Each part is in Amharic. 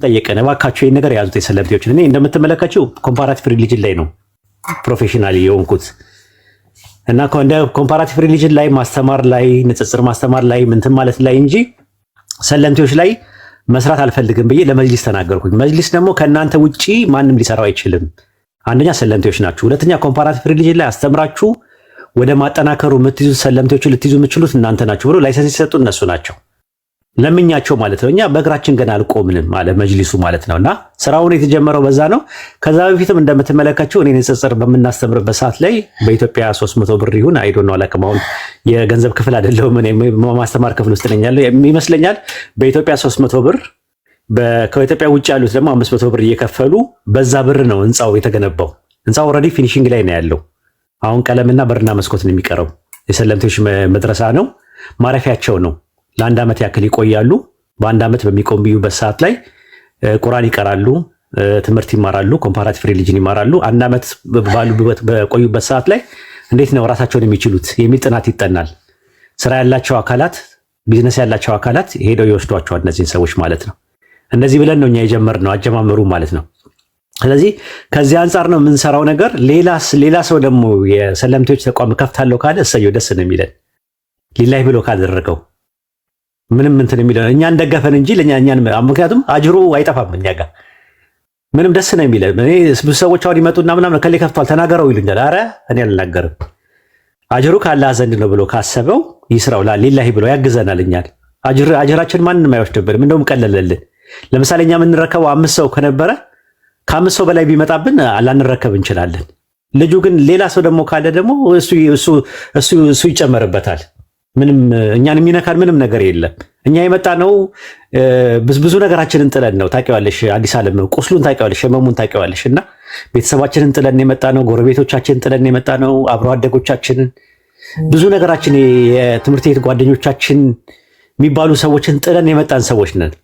ጠየቀን፣ እባካችሁ ይህን ነገር የያዙት የሰለምቴዎችን። እኔ እንደምትመለከችው comparative religion ላይ ነው professional የሆንኩት እና እንደ comparative religion ላይ ማስተማር ላይ፣ ንጽጽር ማስተማር ላይ፣ ምንትን ማለት ላይ እንጂ ሰለምቴዎች ላይ መስራት አልፈልግም ብዬ ለመጅሊስ ተናገርኩኝ። መጅሊስ ደግሞ ከእናንተ ውጪ ማንም ሊሰራው አይችልም። አንደኛ ሰለምቴዎች ናችሁ፣ ሁለተኛ comparative religion ላይ አስተምራችሁ ወደ ማጠናከሩ የምትይዙት፣ ሰለምቴዎችን ልትይዙ የምትችሉት እናንተ ናችሁ ብሎ license የሰጡ እነሱ ናቸው። ለምኛቸው ማለት ነው። እኛ በእግራችን ገና አልቆምንም አለ መጅሊሱ ማለት ነው። እና ስራውን የተጀመረው በዛ ነው። ከዛ በፊትም እንደምትመለከችው እኔ ንጽጽር በምናስተምርበት ሰዓት ላይ በኢትዮጵያ 300 ብር ይሁን፣ I don't know፣ አላውቅም። አሁን የገንዘብ ክፍል አይደለሁም፣ እኔ ማስተማር ክፍል ውስጥ ነኝ ያለው ይመስለኛል። በኢትዮጵያ 300 ብር፣ ከኢትዮጵያ ውጭ ያሉት ደግሞ 500 ብር እየከፈሉ በዛ ብር ነው ህንፃው የተገነባው። ህንፃው already finishing ላይ ነው ያለው። አሁን ቀለምና በርና መስኮት ነው የሚቀረው። የሰለምቴዎች መድረሳ ነው፣ ማረፊያቸው ነው። ለአንድ ዓመት ያክል ይቆያሉ። በአንድ ዓመት በሚቆዩበት ሰዓት ላይ ቁርአን ይቀራሉ፣ ትምህርት ይማራሉ፣ comparative religion ይማራሉ። አንድ ዓመት ባሉበት በቆዩበት ሰዓት ላይ እንዴት ነው ራሳቸውን የሚችሉት የሚል ጥናት ይጠናል። ስራ ያላቸው አካላት፣ ቢዝነስ ያላቸው አካላት ሄደው ይወስዷቸዋል እነዚህን ሰዎች ማለት ነው። እንደዚህ ብለን ነው እኛ የጀመርነው አጀማመሩ ማለት ነው። ስለዚህ ከዚህ አንጻር ነው የምንሰራው ነገር። ሌላ ሰው ደግሞ የሰለምቴዎች ተቋም ከፍታለሁ ካለ እሰየው፣ ደስ ነው የሚለን፣ ሊላሂ ብሎ ካደረገው ምንም እንትን የሚለው እኛን ደገፈን እንጂ ለኛ እኛን፣ ምክንያቱም አጅሩ አይጠፋም እኛ ጋር፣ ምንም ደስ ነው የሚለን። እኔ ብዙ ሰዎች አሁን ይመጡና ምናምን ከሌ ከፍቷል ተናገረው ይሉኛል። አረ እኔ አልናገርም። አጅሩ ካላህ ዘንድ ነው ብሎ ካሰበው ይስራው፣ ሊላሂ ብሎ ያግዘናል። እኛን አጅራችን ማንንም አይወስድብንም። እንደውም ቀለለልን። ለምሳሌ እኛ የምንረከበው አምስት ሰው ከነበረ ከአምስት ሰው በላይ ቢመጣብን ላንረከብ እንችላለን። ልጁ ግን ሌላ ሰው ደግሞ ካለ ደግሞ እሱ እሱ እሱ እሱ ይጨመርበታል። ምንም እኛን የሚነካን ምንም ነገር የለም። እኛ የመጣ ነው ብዙ ነገራችንን ጥለን ነው። ታውቂዋለሽ፣ አዲስ ዓለም ቁስሉን ታውቂዋለሽ፣ ህመሙን ታውቂዋለሽ። እና ቤተሰባችንን ጥለን የመጣ ነው። ጎረቤቶቻችንን ጥለን የመጣ ነው። አብሮ አደጎቻችንን፣ ብዙ ነገራችን፣ የትምህርት ቤት ጓደኞቻችን የሚባሉ ሰዎችን ጥለን የመጣን ሰዎች ነን።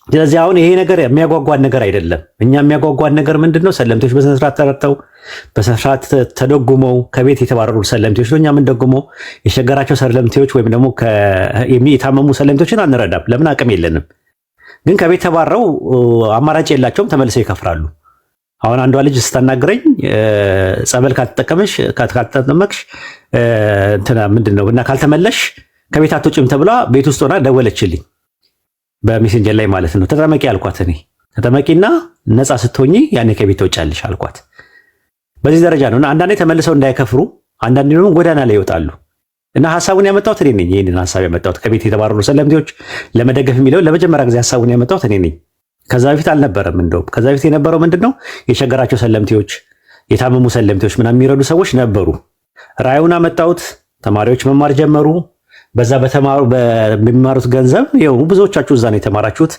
ስለዚህ አሁን ይሄ ነገር የሚያጓጓን ነገር አይደለም። እኛ የሚያጓጓን ነገር ምንድን ነው? ሰለምቴዎች በስነ ስርዓት ተረድተው፣ በስነ ስርዓት ተደጉመው፣ ከቤት የተባረሩ ሰለምቴዎች ነው እኛ የምንደጉመው። የቸገራቸው ሰለምቴዎች ወይም ደግሞ የታመሙ ሰለምቴዎችን አንረዳም። ለምን? አቅም የለንም። ግን ከቤት ተባረው አማራጭ የላቸውም፣ ተመልሰው ይከፍራሉ። አሁን አንዷ ልጅ ስታናግረኝ ጸበል ካልተጠቀመሽ፣ ካልተጠመቅሽ፣ እንትና ምንድን ነው እና ካልተመለሽ ከቤት አትወጪም ተብላ ቤት ውስጥ ሆና ደወለችልኝ በ Messenger ላይ ማለት ነው። ተጠመቂ አልኳት። እኔ ተጠመቂና ነፃ ስትሆኚ ያኔ ከቤት ትወጫለሽ አልኳት። በዚህ ደረጃ ነው እና አንዳንዴ ተመልሰው እንዳይከፍሩ፣ አንዳንዴ ደግሞ ጎዳና ላይ ይወጣሉ። እና ሀሳቡን ያመጣሁት እኔ ነኝ። ይህንን ሀሳብ ያመጣሁት ከቤት የተባረሩ ሰለምቴዎች ለመደገፍ የሚለው ለመጀመሪያ ጊዜ ሀሳቡን ያመጣሁት እኔ ነኝ። ከዛ በፊት አልነበረም። እንደውም ከዛ በፊት የነበረው ምንድን ነው? የቸገራቸው ሰለምቴዎች፣ የታመሙ ሰለምቴዎች ምናምን የሚረዱ ሰዎች ነበሩ። ራእዩን አመጣሁት። ተማሪዎች መማር ጀመሩ። በዛ በተማሩ በሚማሩት ገንዘብ፣ ይኸው ብዙዎቻችሁ እዛ ነው የተማራችሁት።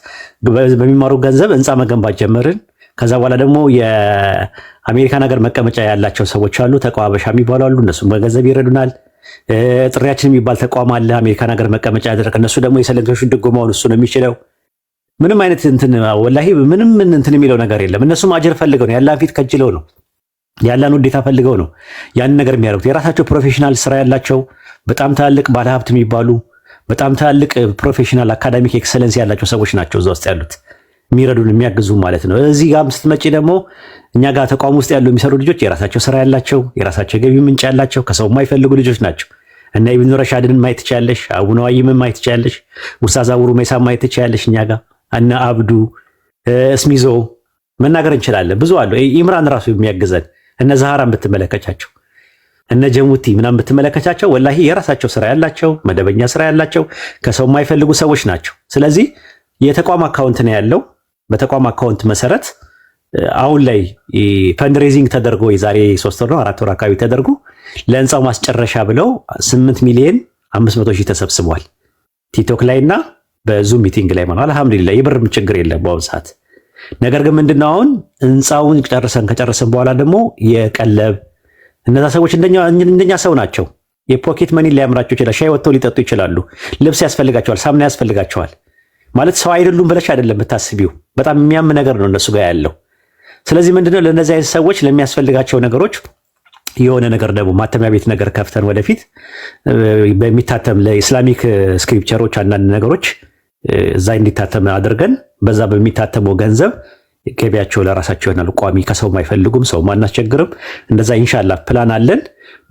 በሚማሩት ገንዘብ ህንፃ መገንባት ጀመርን። ከዛ በኋላ ደግሞ የአሜሪካን ሀገር መቀመጫ ያላቸው ሰዎች አሉ፣ ተቋም አበሻ የሚባሉ አሉ። እነሱም በገንዘብ ይረዱናል። ጥሪያችን የሚባል ተቋም አለ፣ አሜሪካን ሀገር መቀመጫ ያደረገ። እነሱ ደግሞ የሰለምቴዎችን ድጎማውን እሱ ነው የሚችለው። ምንም አይነት እንትን ወላሂ ምንም እንትን የሚለው ነገር የለም። እነሱም አጅር ፈልገው ነው፣ ያላህን ፊት ከጅለው ነው፣ ያላህን ውዴታ ፈልገው ነው ያንን ነገር የሚያደርጉት። የራሳቸው professional ስራ ያላቸው፣ በጣም ትላልቅ ባለሀብት የሚባሉ፣ በጣም ትላልቅ professional academic excellence ያላቸው ሰዎች ናቸው እዛ ውስጥ ያሉት የሚረዱን፣ የሚያግዙ ማለት ነው። እዚህ ጋርም ስትመጪ ደግሞ እኛ ጋር ተቋም ውስጥ ያሉ የሚሰሩ ልጆች የራሳቸው ስራ ያላቸው፣ የራሳቸው የገቢ ምንጭ ያላቸው፣ ከሰው የማይፈልጉ ልጆች ናቸው። እና ኢብኑ ረሻድን ማየት ትችያለሽ፣ አቡነ ዋይምን ማየት ትችያለሽ፣ ኡስታዝ አቡሩ ሜሳ ማየት ትችያለሽ። እኛ ጋር እነ አብዱ እስሚዞ መናገር እንችላለን። ብዙ አሉ። ኢምራን ራሱ የሚያግዘን፣ እነ ዛሃራን ብትመለከቻቸው፣ እነ ጀሙቲ ምናምን ብትመለከቻቸው ወላሂ የራሳቸው ስራ ያላቸው፣ መደበኛ ስራ ያላቸው፣ ከሰው የማይፈልጉ ሰዎች ናቸው። ስለዚህ የተቋም account ነው ያለው። በተቋም account መሰረት አሁን ላይ fundraising ተደርጎ የዛሬ 3 ወር ነው 4 ወር አካባቢ ተደርጎ ለህንፃው ማስጨረሻ ብለው 8 ሚሊዮን 500 ሺህ ተሰብስቧል። ቲክቶክ ላይ እና በ Zoom meeting ላይ ማለት። አልሐምዱሊላህ የብርም ችግር የለም በአሁኑ ሰዓት። ነገር ግን ምንድነው፣ አሁን ህንፃውን ጨርሰን በኋላ ደግሞ የቀለብ፣ እነዛ ሰዎች እንደኛ ሰው ናቸው። የ pocket money ሊያምራቸው ይችላል። ሻይ ወጥተው ሊጠጡ ይችላሉ። ልብስ ያስፈልጋቸዋል፣ ሳሙና ያስፈልጋቸዋል። ማለት ሰው አይደሉም ብለሽ አይደለም የምታስቢው። በጣም የሚያም ነገር ነው እነሱ ጋር ያለው። ስለዚህ ምንድነው፣ ለእነዚህ አይነት ሰዎች ለሚያስፈልጋቸው ነገሮች የሆነ ነገር ደግሞ ማተሚያ ቤት ነገር ከፍተን ወደፊት በሚታተም ለ Islamic scripture ኦች አንዳንድ ነገሮች እዛ እንዲታተም አድርገን በዛ በሚታተመው ገንዘብ ገቢያቸው ለራሳቸው ይሆናል። ቋሚ ከሰውም አይፈልጉም፣ ሰውም አናስቸግርም። እንደዛ ኢንሻላህ ፕላን አለን።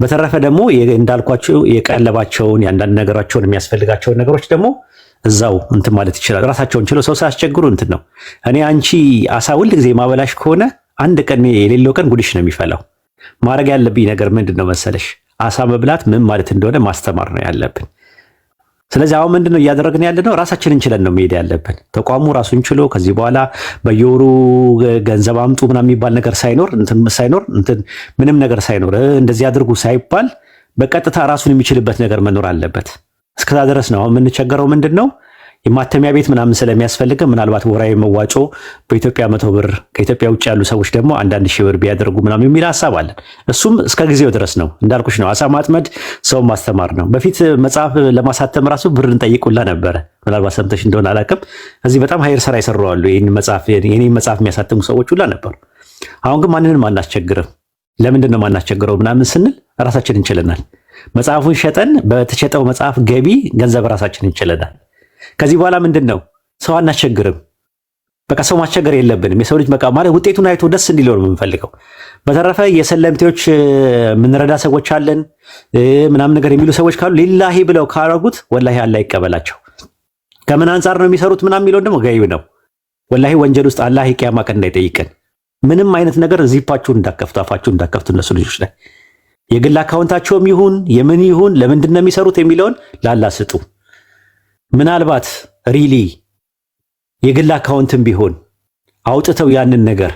በተረፈ ደግሞ እንዳልኳቸው የቀለባቸውን የአንዳንድ ነገራቸውን የሚያስፈልጋቸውን ነገሮች ደግሞ እዛው እንትን ማለት ይችላል። ራሳቸውን ችለው ሰው ሳያስቸግሩ እንትን ነው። እኔ አንቺ አሳ ሁል ጊዜ ማበላሽ ከሆነ አንድ ቀን የሌለው ቀን ጉድሽ ነው የሚፈላው። ማድረግ ያለብኝ ነገር ምንድን ነው መሰለሽ? አሳ መብላት ምን ማለት እንደሆነ ማስተማር ነው ያለብን። ስለዚህ አሁን ምንድን ነው እያደረግን ያለ ነው? ራሳችንን ችለን ነው መሄድ ያለብን። ተቋሙ ራሱን ችሎ ከዚህ በኋላ በየወሩ ገንዘብ አምጡ ምናምን የሚባል ነገር ሳይኖር፣ እንትን ሳይኖር፣ እንትን ምንም ነገር ሳይኖር፣ እንደዚህ አድርጉ ሳይባል በቀጥታ ራሱን የሚችልበት ነገር መኖር አለበት። እስከዛ ድረስ ነው አሁን የምንቸገረው። ምንድን ነው፣ የማተሚያ ቤት ምናምን ስለሚያስፈልገን ምናልባት ወራዊ መዋጮ በኢትዮጵያ 100 ብር፣ ከኢትዮጵያ ውጭ ያሉ ሰዎች ደግሞ አንዳንድ ሺህ ብር ቢያደርጉ ምናምን የሚል ሀሳብ አለን። እሱም እስከ ጊዜው ድረስ ነው፣ እንዳልኩሽ ነው። አሳ ማጥመድ ሰው ማስተማር ነው። በፊት መጽሐፍ ለማሳተም ራሱ ብር እንጠይቁላ ነበረ። ምናልባት ሰምተሽ እንደሆነ አላውቅም። እዚህ በጣም ሀይር ስራ ይሰራሉ። ይህን መጽሐፍ የኔን መጽሐፍ የሚያሳትሙ ሰዎች ሁላ ነበሩ። አሁን ግን ማንንም አናስቸግርም። ለምንድን ነው ማናስቸግረው ምናምን ስንል ራሳችን እንችለናል። መጽሐፉን ሸጠን በተሸጠው መጽሐፍ ገቢ ገንዘብ ራሳችን እንችለናል። ከዚህ በኋላ ምንድን ነው፣ ሰው አናስቸግርም። በቃ ሰው ማስቸገር የለብንም። የሰው ልጅ በቃ ማለት ውጤቱን አይቶ ደስ እንዲለው ነው የምንፈልገው። በተረፈ የሰለምቴዎች የምንረዳ ሰዎች አለን ምናምን ነገር የሚሉ ሰዎች ካሉ ሊላሂ ብለው ካረጉት ወላሂ አላህ ይቀበላቸው። ከምን አንጻር ነው የሚሰሩት ምናምን የሚለውን ደግሞ ገይብ ነው። ወላሂ ወንጀል ውስጥ አላህ የቂያማ ቀን እንዳይጠይቀን ምንም አይነት ነገር ዚፓችሁን እንዳከፍቱ፣ አፋችሁን እንዳከፍቱ እነሱ ልጆች ላይ የግል አካውንታቸውም ይሁን የምን ይሁን ለምንድን ነው የሚሰሩት የሚለውን ላላ ስጡ። ምናልባት really የግል አካውንትም ቢሆን አውጥተው ያንን ነገር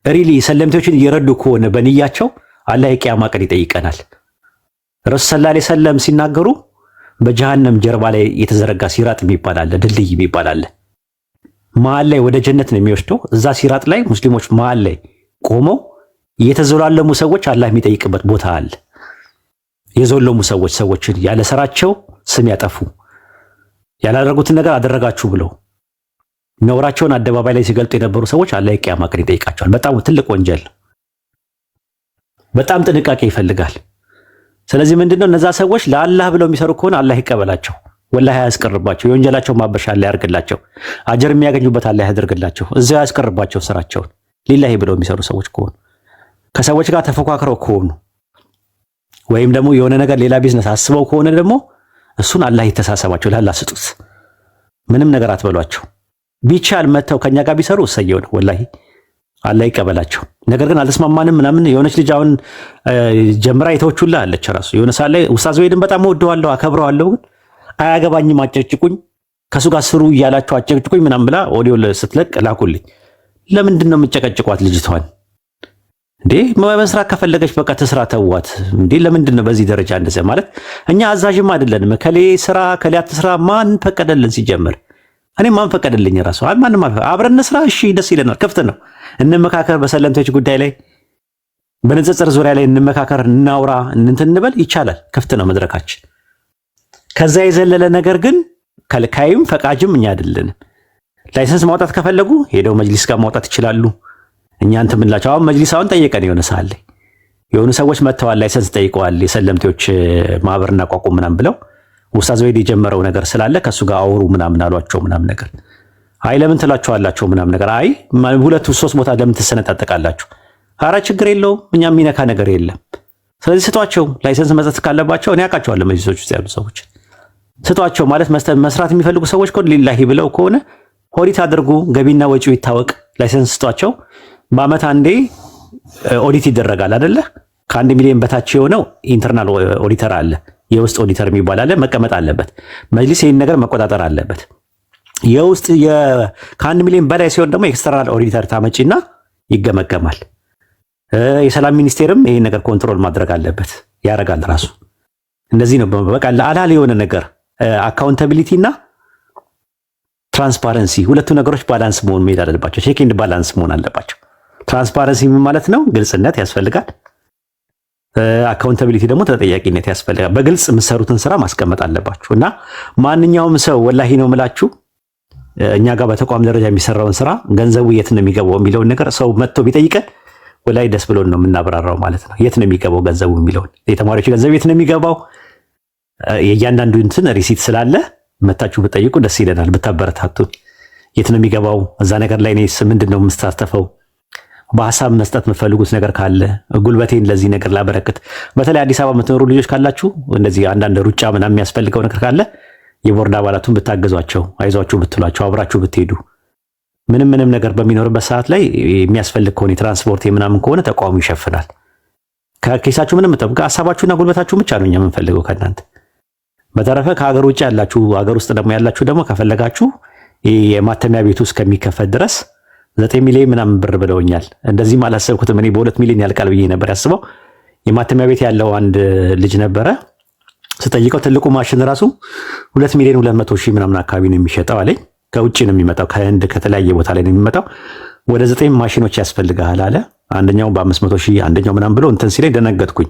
really ሰለምቴዎችን እየረዱ ከሆነ በንያቸው አላህ የቂያማ ቀን ይጠይቀናል። ረሱል ሰለላሁ ዐለይሂ ወሰለም ሲናገሩ በጀሃነም ጀርባ ላይ የተዘረጋ ሲራጥ የሚባል አለ፣ ድልድይ የሚባል አለ። መሀል ላይ ወደ ጀነት ነው የሚወስደው። እዛ ሲራጥ ላይ ሙስሊሞች መሀል ላይ ቆመው የተዘላለሙ ሰዎች አላህ የሚጠይቅበት ቦታ አለ። የዘለሙ ሰዎች፣ ሰዎችን ያለ ስራቸው ስም ያጠፉ፣ ያላደረጉትን ነገር አደረጋችሁ ብለው ነውራቸውን አደባባይ ላይ ሲገልጡ የነበሩ ሰዎች አላህ የቂያማ ቀን ይጠይቃቸዋል። በጣም ትልቅ ወንጀል ነው። በጣም ጥንቃቄ ይፈልጋል። ስለዚህ ምንድነው፣ እነዛ ሰዎች ለአላህ ብለው የሚሰሩ ከሆነ አላህ ይቀበላቸው፣ ወላሂ አያስቀርባቸው። የወንጀላቸው ማበሻ አላህ ያርግላቸው፣ አጀር የሚያገኙበት አላህ ያደርግላቸው። እዚያው አያስቀርባቸው ስራቸውን ሊላሂ ብለው የሚሰሩ ሰዎች ከሆኑ። ከሰዎች ጋር ተፎካክረው ከሆኑ ወይም ደግሞ የሆነ ነገር ሌላ ቢዝነስ አስበው ከሆነ ደግሞ እሱን አላህ ይተሳሰባቸው፣ ለአላህ ስጡት። ምንም ነገር አትበሏቸው። ቢቻል መተው ከኛ ጋር ቢሰሩ እሰየው ነው፣ ወላሂ አላህ ይቀበላቸው። ነገር ግን አልተስማማንም ምናምን የሆነች ልጅ አሁን ጀምራ የተወቹላ አለች። ራሱ የሆነ ሰዓት ላይ ኡስታዝ ወይድን በጣም እወደዋለሁ፣ አከብረዋለሁ፣ ግን አያገባኝም፣ አጨቅጭቁኝ፣ ከሱ ጋር ስሩ እያላችሁ አጨቅጭቁኝ ምናምን ብላ ኦዲዮ ስትለቅ ላኩልኝ። ለምንድን ነው የምጨቀጭቋት ልጅቷን? እንዴ መስራት ከፈለገች በቃ ትስራ፣ ተዋት። እንዴ ለምንድን ነው በዚህ ደረጃ እንደዚያ ማለት? እኛ አዛዥም አይደለንም። ከሌ ስራ ከሌ አትስራ ማን ፈቀደልን? ሲጀምር እኔ ማን ፈቀደልኝ? ራሱ ማንም አብረን እንስራ፣ እሺ ደስ ይለናል። ክፍት ነው፣ እንመካከር። በሰለምቴዎች ጉዳይ ላይ በንጽጽር ዙሪያ ላይ እንመካከር፣ እናውራ፣ እንትን እንበል፣ ይቻላል። ክፍት ነው መድረካችን። ከዛ የዘለለ ነገር ግን ከልካይም ፈቃጅም እኛ አይደለንም። License ማውጣት ከፈለጉ ሄደው መጅሊስ ጋር ማውጣት ይችላሉ። እኛ እንትን ብንላቸው አሁን መጅሊስ አሁን ጠየቀን፣ የሆነ ሰዓት ላይ የሆኑ ሰዎች መጥተዋል፣ license ጠይቀዋል። የሰለምቴዎች ማህበር እናቋቁም ምናምን ብለው ኡስታዝ ወይድ የጀመረው ነገር ስላለ ከእሱ ጋር አውሩ ምናምን አሏቸው ምናምን ነገር። አይ ለምን ትላቸዋላቸው ምናምን ነገር፣ አይ ሁለቱ ሶስት ቦታ ለምን ትሰነጣጠቃላችሁ? አረ ችግር የለውም፣ እኛ የሚነካ ነገር የለም። ስለዚህ ስጧቸው፣ license መስጠት ካለባቸው እኔ አውቃቸዋለሁ፣ መጅሊሶች ውስጥ ያሉ ሰዎች ስጧቸው። ማለት መስራት የሚፈልጉ ሰዎች ከሆነ፣ ሊላሂ ብለው ከሆነ ኦዲት አድርጉ፣ ገቢና ወጪው ይታወቅ፣ license ስጧቸው። በአመት አንዴ ኦዲት ይደረጋል አይደለ? ከ1 ሚሊዮን በታች የሆነው internal auditor አለ፣ የውስጥ ኦዲተር የሚባል አለ፣ መቀመጥ አለበት። መጅሊስ ይህን ነገር መቆጣጠር አለበት። የውስጥ ከ1 ሚሊዮን በላይ ሲሆን ደግሞ external auditor ታመጪና ይገመገማል። የሰላም ሚኒስቴርም ይህን ነገር control ማድረግ አለበት፣ ያደርጋል ራሱ። እንደዚህ ነው በቃ ለአላል የሆነ ነገር accountability እና transparency ሁለቱ ነገሮች balance መሆን መሄድ አለባቸው። Check and balance መሆን አለባቸው። Transparency ምን ማለት ነው? ግልጽነት ያስፈልጋል። Accountability ደግሞ ተጠያቂነት ያስፈልጋል። በግልጽ የምትሰሩትን ስራ ማስቀመጥ አለባችሁ እና ማንኛውም ሰው ወላሂ ነው የምላችሁ እኛ ጋር በተቋም ደረጃ የሚሰራውን ስራ ገንዘቡ የት ነው የሚገባው የሚለውን ነገር ሰው መጥቶ ቢጠይቀን ወላሂ ደስ ብሎን ነው የምናብራራው ማለት ነው። የት ነው የሚገባው ገንዘቡ የሚለውን፣ የተማሪዎች ገንዘብ የት ነው የሚገባው፣ የእያንዳንዱ እንትን receipt ስላለ መታችሁ ብጠይቁ ደስ ይለናል፣ ብታበረታቱን። የት ነው የሚገባው እዛ ነገር ላይ እኔስ ምንድን ነው የምሳተፈው? በሀሳብ መስጠት የምፈልጉት ነገር ካለ ጉልበቴን ለዚህ ነገር ላበረክት፣ በተለይ አዲስ አበባ የምትኖሩ ልጆች ካላችሁ እንደዚህ አንዳንድ ሩጫ ምናምን የሚያስፈልገው ነገር ካለ የቦርድ አባላቱን ብታገዟቸው፣ አይዟችሁ ብትሏቸው፣ አብራችሁ ብትሄዱ ምንም ምንም ነገር በሚኖርበት ሰዓት ላይ የሚያስፈልግ ከሆነ የትራንስፖርት የምናምን ከሆነ ተቋሙ ይሸፍናል። ከኪሳችሁ ምንም ጠብቃ ሀሳባችሁና ጉልበታችሁ ብቻ ነው እኛ የምንፈልገው ከእናንተ። በተረፈ ከሀገር ውጭ ያላችሁ፣ ሀገር ውስጥ ደግሞ ያላችሁ ደግሞ ከፈለጋችሁ የማተሚያ ቤቱ እስከሚከፈት ድረስ 9 ሚሊዮን ምናምን ብር ብለውኛል። እንደዚህም አላሰብኩትም። እኔ በ2 ሚሊዮን ያልቃል ብዬ ነበር ያስበው። የማተሚያ ቤት ያለው አንድ ልጅ ነበረ፣ ስጠይቀው ትልቁ ማሽን ራሱ 2.2 ሚሊዮን ምናምን አካባቢ ነው የሚሸጠው አለኝ። ከውጭ ነው የሚመጣው፣ ከህንድ ከተለያየ ቦታ ላይ ነው የሚመጣው። ወደ ዘጠኝ ማሽኖች ያስፈልግሃል አለ። አንደኛው በ500,000፣ አንደኛው ምናምን ብሎ እንትን ሲለኝ ደነገጥኩኝ።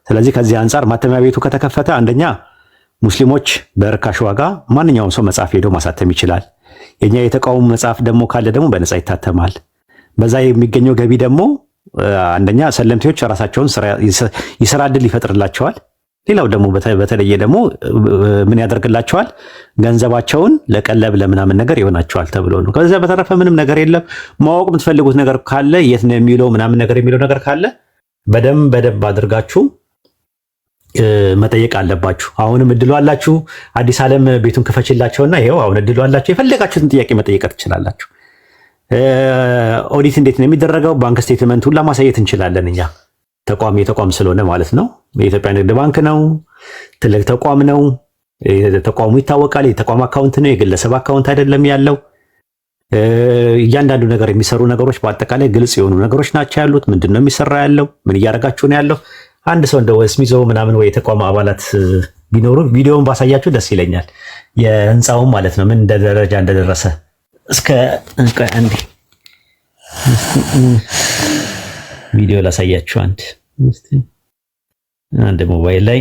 ስለዚህ ከዚህ አንጻር ማተሚያ ቤቱ ከተከፈተ አንደኛ ሙስሊሞች በርካሽ ዋጋ ማንኛውም ሰው መጽሐፍ ሄዶ ማሳተም ይችላል። የኛ የተቃውሞ መጽሐፍ ደግሞ ካለ ደግሞ በነፃ ይታተማል። በዛ የሚገኘው ገቢ ደግሞ አንደኛ ሰለምቴዎች ራሳቸውን የስራ እድል ይፈጥርላቸዋል። ሌላው ደግሞ በተለየ ደግሞ ምን ያደርግላቸዋል? ገንዘባቸውን ለቀለብ ለምናምን ነገር ይሆናቸዋል ተብሎ ነው። ከዚያ በተረፈ ምንም ነገር የለም። ማወቅ የምትፈልጉት ነገር ካለ፣ የት ነው የሚለው ምናምን ነገር የሚለው ነገር ካለ በደንብ በደንብ አድርጋችሁ መጠየቅ አለባችሁ። አሁንም እድሉ አላችሁ። አዲስ ዓለም ቤቱን ክፈችላቸውና ይኸው አሁን እድሉ አላችሁ። የፈለጋችሁትን ጥያቄ መጠየቅ ትችላላችሁ። ኦዲት እንዴት ነው የሚደረገው? Bank statement ሁላ ማሳየት እንችላለን እኛ ተቋም የተቋም ስለሆነ ማለት ነው። የኢትዮጵያ ንግድ ባንክ ነው፣ ትልቅ ተቋም ነው። ተቋሙ ይታወቃል። የተቋም account ነው፣ የግለሰብ account አይደለም ያለው። እያንዳንዱ ነገር የሚሰሩ ነገሮች በአጠቃላይ ግልጽ የሆኑ ነገሮች ናቸው ያሉት። ምንድን ነው የሚሰራ ያለው? ምን እያደረጋችሁ ነው ያለው? አንድ ሰው እንደ ስሚዞ ምናምን ወይ የተቋም አባላት ቢኖሩ ቪዲዮውን ባሳያችሁ ደስ ይለኛል። የህንፃውን ማለት ነው፣ ምን እንደ ደረጃ እንደደረሰ። እስከ አንዴ ቪዲዮ ላሳያችሁ። አንድ ሞባይል ላይ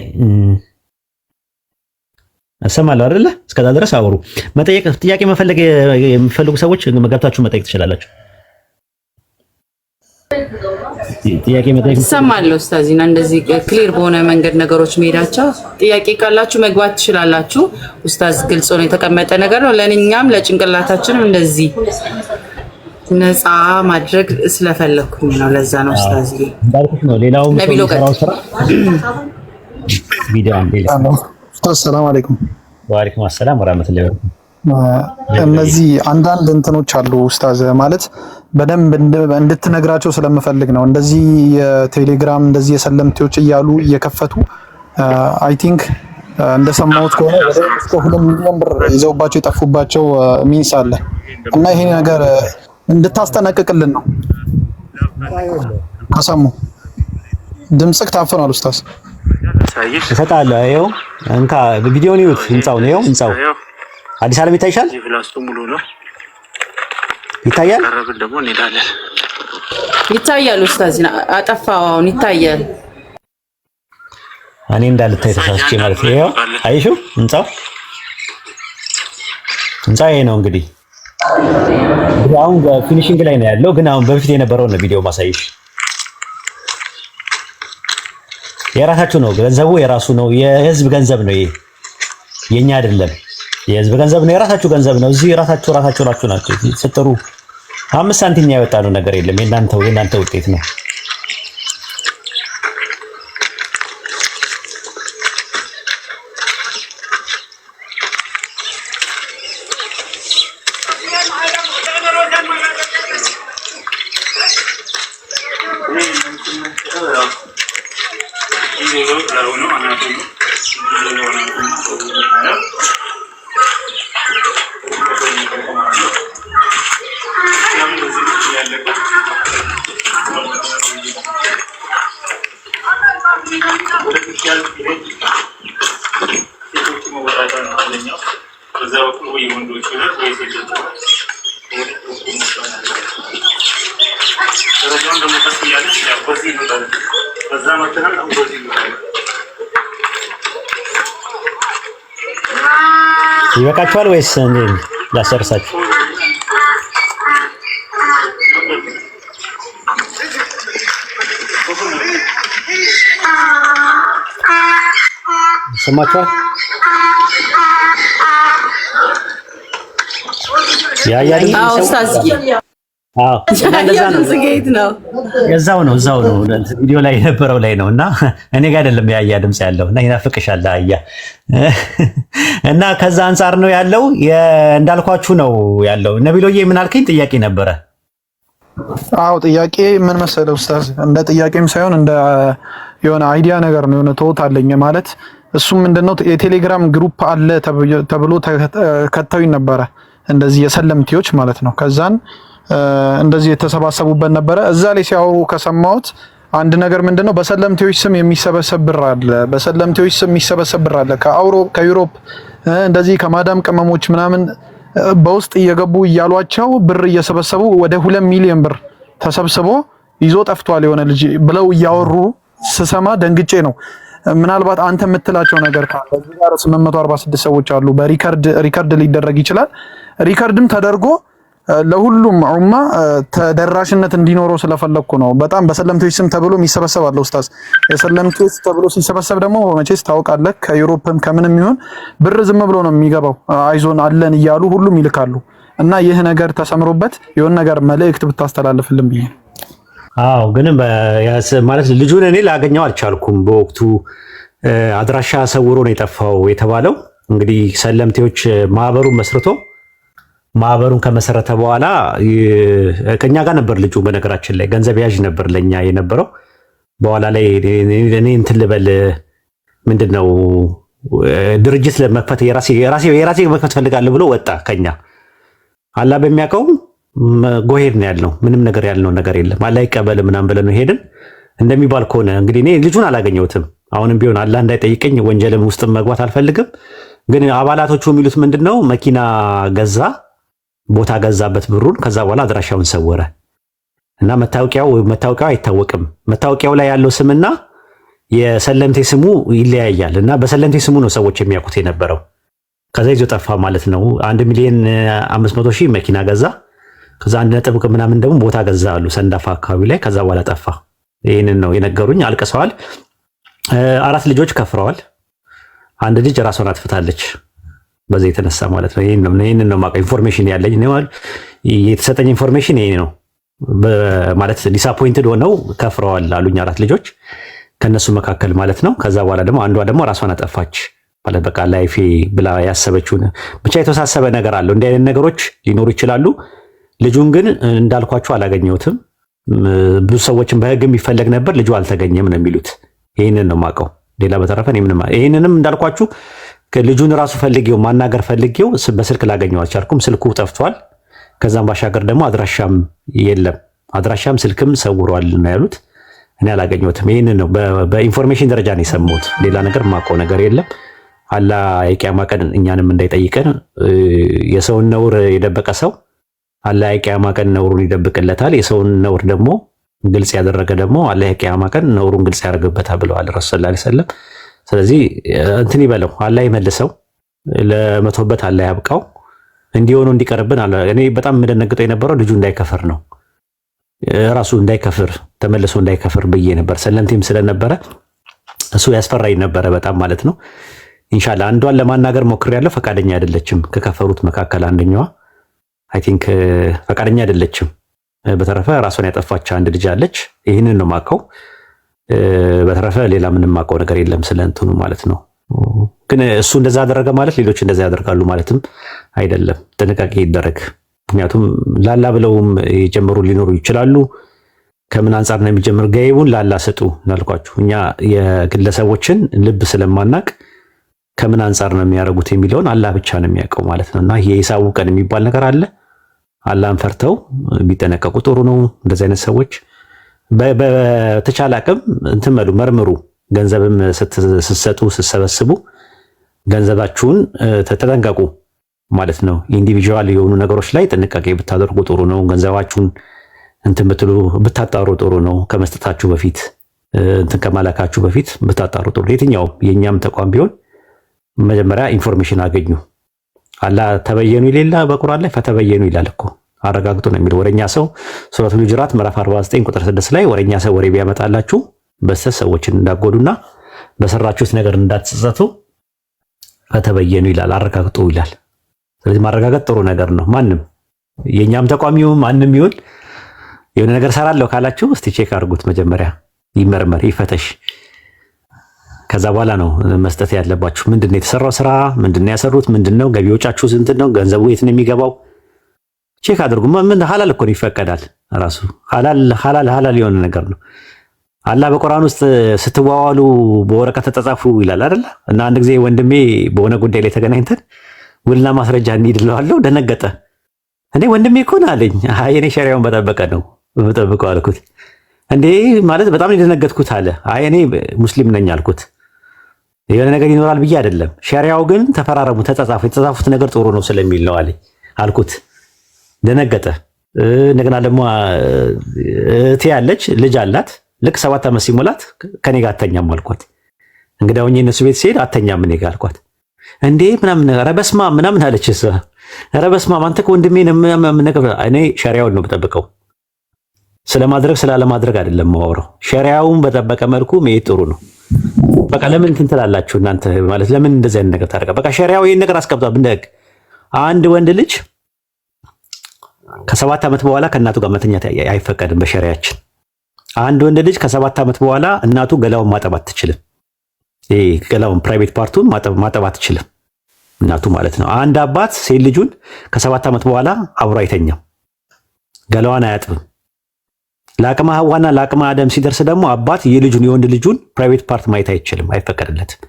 እሰማለሁ አይደለ? እስከዛ ድረስ አውሩ። መጠየቅ ጥያቄ መፈለግ የሚፈልጉ ሰዎች ገብታችሁ መጠየቅ ትችላላችሁ። ጥያቄ መጠየቅ እሰማለሁ ኡስታዚና፣ እንደዚህ clear በሆነ መንገድ ነገሮች መሄዳቸው፣ ጥያቄ ካላችሁ መግባት ትችላላችሁ። ኡስታዝ ግልጽ ሆኖ የተቀመጠ ነገር ነው። ለእኛም ለጭንቅላታችንም እንደዚህ ነፃ ማድረግ ስለፈለኩኝ ነው። ለዛ ነው ኡስታዝ። እንዳልኩሽ ነው። ሌላውም ሰው ነቢሎ የሚሰራው ስራ ቪዲዮ አንዴ። ኡስታዝ ሰላም አለይኩም። ወአለይኩም አሰላም ወራህመቱላሂ ወበረካቱህ። እነዚህ አንዳንድ እንትኖች አሉ ኡስታዝ፣ ማለት በደንብ እንድትነግራቸው ስለምፈልግ ነው። እንደዚህ የቴሌግራም እንደዚህ የሰለምቴዎች እያሉ እየከፈቱ I think እንደሰማሁት ከሆነ ወደ እስከ 2 ሚሊዮን ብር ይዘውባቸው የጠፉባቸው means አለ እና ይሄ ነገር እንድታስጠነቅቅልን ነው። ከሰሙ ድምፅህ ታፍኗል ኡስታዝ። እሰጥሃለሁ። ይኸው እንካ ቪዲዮውን ይዩት። ህንፃውን ይኸው፣ ህንፃው አዲስ ዓለም ይታይሻል? ይታያል። ይታያል። ኡስታዚና አጠፋው። አሁን ይታያል። እኔ እንዳልታይ ተሳስቼ ማለት ነው። ይኸው አየሽው? ህንፃው ይሄ ነው እንግዲህ አሁን finishing ላይ ነው ያለው፣ ግን አሁን በፊት የነበረውን ነው ቪዲዮ ማሳይሽ። የራሳችሁ ነው ገንዘቡ፣ የራሱ ነው። የህዝብ ገንዘብ ነው ይሄ፣ የኛ አይደለም። የህዝብ ገንዘብ ነው፣ የራሳችሁ ገንዘብ ነው። እዚህ ራሳችሁ ራሳችሁ ናችሁ ናችሁ ስትጥሩ 5 ሳንቲም ያወጣ ነው ነገር የለም። የናንተ ውጤት ነው። ይበቃችኋል ወይስ እንዴ ላሰርሳችሁ? ሰማችኋል? የአያ ድምፅ አዎ ኡስታዝዬ፣ አዎ እና እንደዛ ነው። ድምፅ ከየት ነው? እዛው ነው፣ እዛው ነው፣ ቪዲዮ ላይ የነበረው ላይ ነው። እና እኔ ጋር አይደለም የአያ ድምፅ ያለው። እና ይናፍቅሻል አያ። እና ከዛ አንጻር ነው ያለው፣ እንዳልኳችሁ ነው ያለው። ነቢሎዬ ምን አልከኝ? ጥያቄ ነበረ። አዎ፣ ጥያቄ ምን መሰለህ ኡስታዝ፣ እንደ ጥያቄም ሳይሆን እንደ የሆነ idea ነገር ነው፣ የሆነ thought አለኝ ማለት። እሱም ምንድነው፣ የቴሌግራም group አለ ተብሎ ከተውኝ ነበረ፣ እንደዚህ የሰለምቴዎች ማለት ነው። ከዛን እንደዚህ የተሰባሰቡበት ነበረ። እዛ ላይ ሲያወሩ ከሰማሁት አንድ ነገር ምንድነው፣ በሰለምቴዎች ስም የሚሰበሰብ ብር አለ፣ በሰለምቴዎች ስም የሚሰበሰብ ብር አለ ከ Europe እንደዚህ ከማዳም ቅመሞች ምናምን በውስጥ እየገቡ እያሏቸው ብር እየሰበሰቡ ወደ 2 ሚሊዮን ብር ተሰብስቦ ይዞ ጠፍቷል የሆነ ልጅ ብለው እያወሩ ስሰማ ደንግጬ ነው። ምናልባት አንተ የምትላቸው ነገር ካለ፣ እዚህ ጋር 846 ሰዎች አሉ። በ record record ሊደረግ ይችላል። Record ም ተደርጎ ለሁሉም ኡማ ተደራሽነት እንዲኖረው ስለፈለግኩ ነው። በጣም በሰለምቴዎች ስም ተብሎ የሚሰበሰብ አለ ኡስታዝ። የሰለምቴዎች ተብሎ ሲሰበሰብ ደግሞ መቼስ ታውቃለህ፣ ከ Europe ም ከምንም ይሁን ብር ዝም ብሎ ነው የሚገባው። አይዞን አለን እያሉ ሁሉም ይልካሉ። እና ይህ ነገር ተሰምሮበት የሆነ ነገር መልእክት ብታስተላልፍልን ብዬ ነው። አዎ፣ ግን ማለት ልጁን እኔ ላገኘው አልቻልኩም። በወቅቱ አድራሻ ሰውሮ ነው የጠፋው የተባለው። እንግዲህ ሰለምቴዎች ማህበሩን መስርቶ፣ ማህበሩን ከመሰረተ በኋላ ከኛ ጋር ነበር ልጁ። በነገራችን ላይ ገንዘብ ያዥ ነበር ለኛ የነበረው። በኋላ ላይ እኔ እንትን ልበል፣ ምንድን ነው፣ ድርጅት ለመክፈት የራሴ መክፈት ፈልጋለሁ ብሎ ወጣ ከኛ። አላህ በሚያውቀው go ahead ነው ያልነው። ምንም ነገር ያልነው ነገር የለም። አላህ ይቀበል ምናምን ብለን ነው ሄድን። እንደሚባል ከሆነ እንግዲህ እኔ ልጁን አላገኘሁትም። አሁንም ቢሆን አላህ እንዳይጠይቀኝ ወንጀልም ውስጥ መግባት አልፈልግም። ግን አባላቶቹ የሚሉት ምንድን ነው? መኪና ገዛ፣ ቦታ ገዛበት ብሩን። ከዛ በኋላ አድራሻውን ሰወረ እና መታወቂያው አይታወቅም። መታወቂያው ላይ ያለው ስምና የሰለምቴ ስሙ ይለያያል እና በሰለምቴ ስሙ ነው ሰዎች የሚያውቁት የነበረው። ከዛ ይዞ ጠፋ ማለት ነው። 1,500,000 መኪና ገዛ። ከዛ አንድ ነጥብ ምናምን ደግሞ ቦታ ገዛ አሉ ሰንዳፋ አካባቢ ላይ። ከዛ በኋላ ጠፋ። ይህንን ነው የነገሩኝ። አልቅሰዋል። አራት ልጆች ከፍረዋል። አንድ ልጅ ራሷን አጥፍታለች በዚህ የተነሳ ማለት ነው። ይህንን ነው የማውቀው። Information ያለኝ የተሰጠኝ information ይሄ ነው። ማለት disappointed ሆነው ከፍረዋል አሉኝ አራት ልጆች ከነሱ መካከል ማለት ነው። ከዛ በኋላ ደግሞ አንዷ ደግሞ ራሷን አጠፋች ማለት በቃ life ኤ ብላ ያሰበችውን ብቻ የተወሳሰበ ነገር አለው። እንዲህ አይነት ነገሮች ሊኖሩ ይችላሉ። ልጁን ግን እንዳልኳቸው አላገኘሁትም። ብዙ ሰዎችን በህግ የሚፈለግ ነበር፣ ልጁ አልተገኘም ነው የሚሉት። ይህንን ነው የማውቀው። ሌላ በተረፈ ምንም ይህንንም እንዳልኳችሁ ልጁን ራሱ ፈልጌው ማናገር ፈልጌው በስልክ ላገኘው አልቻልኩም። ስልኩ ጠፍቷል። ከዛም ባሻገር ደግሞ አድራሻም የለም። አድራሻም ስልክም ሰውሯል ነው ያሉት። እኔ አላገኘሁትም። ይህንን ነው በ information ደረጃ ነው የሰማሁት። ሌላ ነገር የማውቀው ነገር የለም። አላህ የቂያማ ቀን እኛንም እንዳይጠይቀን። የሰውን ነውር የደበቀ ሰው አላህ የቂያማ ቀን ነውሩን ይደብቅለታል። የሰውን ነውር ደግሞ ግልጽ ያደረገ ደግሞ አላህ የቂያማ ቀን ነውሩን ግልጽ ያደርግበታል ብለዋል ረሱል ሰለላሁ ዐለይሂ ወሰለም። ስለዚህ እንትን ይበለው፣ አላህ ይመልሰው፣ ለመቶበት አላህ ያብቃው። እንዲሆኑ እንዲቀርብን። እኔ በጣም የምደነግጠው የነበረው ልጁ እንዳይከፍር ነው፣ ራሱ እንዳይከፍር፣ ተመልሶ እንዳይከፍር ብዬ ነበር። ሰለምቴም ስለነበረ እሱ ያስፈራኝ ነበረ በጣም ማለት ነው። ኢንሻአላህ አንዷን ለማናገር ሞክሬያለሁ፣ ፈቃደኛ አይደለችም። ከከፈሩት መካከል አንደኛዋ I think ፈቃደኛ አይደለችም። በተረፈ ራሷን ያጠፋች አንድ ልጅ አለች። ይህንን ነው የማውቀው። በተረፈ ሌላ ምንም የማውቀው ነገር የለም ስለ እንትኑ ማለት ነው። ግን እሱ እንደዛ አደረገ ማለት ሌሎች እንደዛ ያደርጋሉ ማለትም አይደለም። ጥንቃቄ ይደረግ። ምክንያቱም ላላ ብለውም የጀመሩ ሊኖሩ ይችላሉ። ከምን አንጻር ነው የሚጀምር? ገይቡን ላላ ስጡ እንዳልኳችሁ እኛ የግለሰቦችን ልብ ስለማናቅ ከምን አንጻር ነው የሚያደርጉት የሚለውን አላህ ብቻ ነው የሚያውቀው ማለት ነው። እና የሂሳቡ ቀን የሚባል ነገር አለ። አላህን ፈርተው ቢጠነቀቁ ጥሩ ነው። እንደዚህ አይነት ሰዎች በተቻለ አቅም እንትን በሉ፣ መርምሩ። ገንዘብም ስትሰጡ፣ ስትሰበስቡ ገንዘባችሁን ተጠንቀቁ ማለት ነው። Individual የሆኑ ነገሮች ላይ ጥንቃቄ ብታደርጉ ጥሩ ነው። ገንዘባችሁን እንትን ብትሉ፣ ብታጣሩ ጥሩ ነው። ከመስጠታችሁ በፊት፣ እንትን ከማላካችሁ በፊት ብታጣሩ ጥሩ። የትኛውም የእኛም ተቋም ቢሆን መጀመሪያ information አገኙ። አላህ ተበየኑ ይላል በቁርአን ላይ፣ ፈተበየኑ ይላል እኮ፣ አረጋግጡ ነው የሚለው። ወሬኛ ሰው ሱረቱል ሁጁራት ምዕራፍ 49 ቁጥር 6 ላይ ወሬኛ ሰው ወሬ ቢያመጣላችሁ በስህተት ሰዎችን እንዳትጎዱና በሰራችሁት ነገር እንዳትጸጸቱ ፈተበየኑ ይላል፣ አረጋግጡ ይላል። ስለዚህ ማረጋገጥ ጥሩ ነገር ነው። ማንም የእኛም ተቋም ይሁን ማንም ይሁን የሆነ ነገር ሰራለሁ ካላችሁ እስቲ check አድርጉት መጀመሪያ፣ ይመርመር፣ ይፈተሽ። ከዛ በኋላ ነው መስጠት ያለባችሁ። ምንድን ነው የተሰራው ስራ? ምንድን ነው ያሰሩት? ምንድን ነው ገቢዎቻችሁ? ስንት ነው ገንዘቡ? የት ነው የሚገባው? Check አድርጉ። ምን ሐላል እኮ ነው፣ ይፈቀዳል። ራሱ ሐላል ሐላል ሐላል የሆነ ነገር ነው። አላህ በቁርአን ውስጥ ስትዋዋሉ በወረቀት ተጻጻፉ ይላል አይደለ? እና አንድ ጊዜ ወንድሜ በሆነ ጉዳይ ላይ ተገናኝተን ውልና ማስረጃ እንሂድ እለዋለሁ። ደነገጠ። እንዴ ወንድሜ እኮ ነው አለኝ። አይ እኔ ሸሪያውን በጠበቀ ነው የምጠብቀው አልኩት። እንዴ ማለት በጣም ነው የደነገጥኩት አለ። አይ እኔ ሙስሊም ነኝ አልኩት። የሆነ ነገር ይኖራል ብዬ አይደለም። ሸሪያው ግን ተፈራረሙ፣ ተጻጻፉ፣ የተጻጻፉት ነገር ጥሩ ነው ስለሚል ነው አለኝ አልኩት። ደነገጠ። እንደገና ደግሞ እህቴ ያለች ልጅ አላት። ልክ 7 ዓመት ሲሞላት ከኔ ጋር አተኛም አልኳት። እንግዳ ሆኜ እነሱ ቤት ሲሄድ አተኛም እኔ ጋር አልኳት። እንዴ ምናምን ኧረ በስመ አብ ምናምን አለች እሷ። ኧረ በስመ አብ አንተ እኮ ወንድሜ ነህ ምናምን ነገር። እኔ ሸሪያውን ነው የምጠብቀው። ስለማድረግ ስላለማድረግ አይደለም የማወራው። ሸሪያውን በጠበቀ መልኩ መሄድ ጥሩ ነው። በቃ ለምን እንትን ትላላችሁ እናንተ? ማለት ለምን እንደዚህ አይነት ነገር ታደርጋ? በቃ ሸሪያው ይሄን ነገር አስቀምጧል። እንደ ህግ አንድ ወንድ ልጅ ከ7 ዓመት በኋላ ከእናቱ ጋር መተኛት አይፈቀድም በሸሪያችን። አንድ ወንድ ልጅ ከ7 ዓመት በኋላ እናቱ ገላውን ማጠብ አትችልም። ይሄ ገላውን private part ኡን ማጠብ አትችልም እናቱ ማለት ነው። አንድ አባት ሴት ልጁን ከ7 ዓመት በኋላ አብሮ አይተኛም፣ ገላዋን አያጥብም። ለአቅመ ሔዋንና ለአቅመ አዳም ሲደርስ ደግሞ አባት የልጁን የወንድ ልጁን private part ማየት አይችልም፣ አይፈቀድለትም።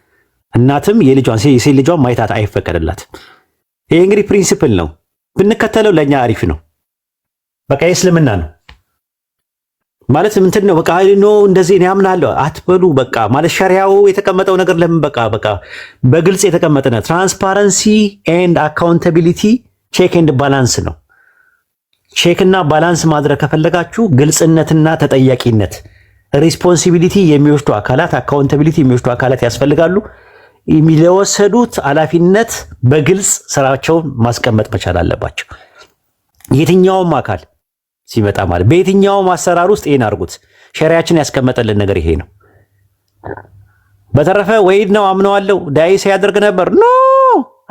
እናትም የልጇን የሴት ልጇን ማየት አይፈቀድላትም። ይሄ እንግዲህ principle ነው፣ ብንከተለው ለእኛ አሪፍ ነው። በቃ የእስልምና ነው ማለት ምንትን ነው። በቃ no እንደዚህ እኔ አምናለሁ አትበሉ። በቃ ማለት ሸሪያው የተቀመጠው ነገር ለምን በቃ በግልጽ የተቀመጠ ነው። Transparency and accountability፣ check and balance ነው። Check እና balance ማድረግ ከፈለጋችሁ ግልጽነትና ተጠያቂነት፣ responsibility የሚወስዱ አካላት፣ accountability የሚወስዱ አካላት ያስፈልጋሉ። ለወሰዱት ኃላፊነት በግልጽ ስራቸውን ማስቀመጥ መቻል አለባቸው። የትኛውም አካል ሲመጣ ማለት በየትኛውም አሰራር ውስጥ ይሄን አድርጉት። ሸሪያችን ያስቀመጠልን ነገር ይሄ ነው። በተረፈ ወሂድ ነው አምነዋለሁ ዳዒ ሲያደርግ ነበር፣ no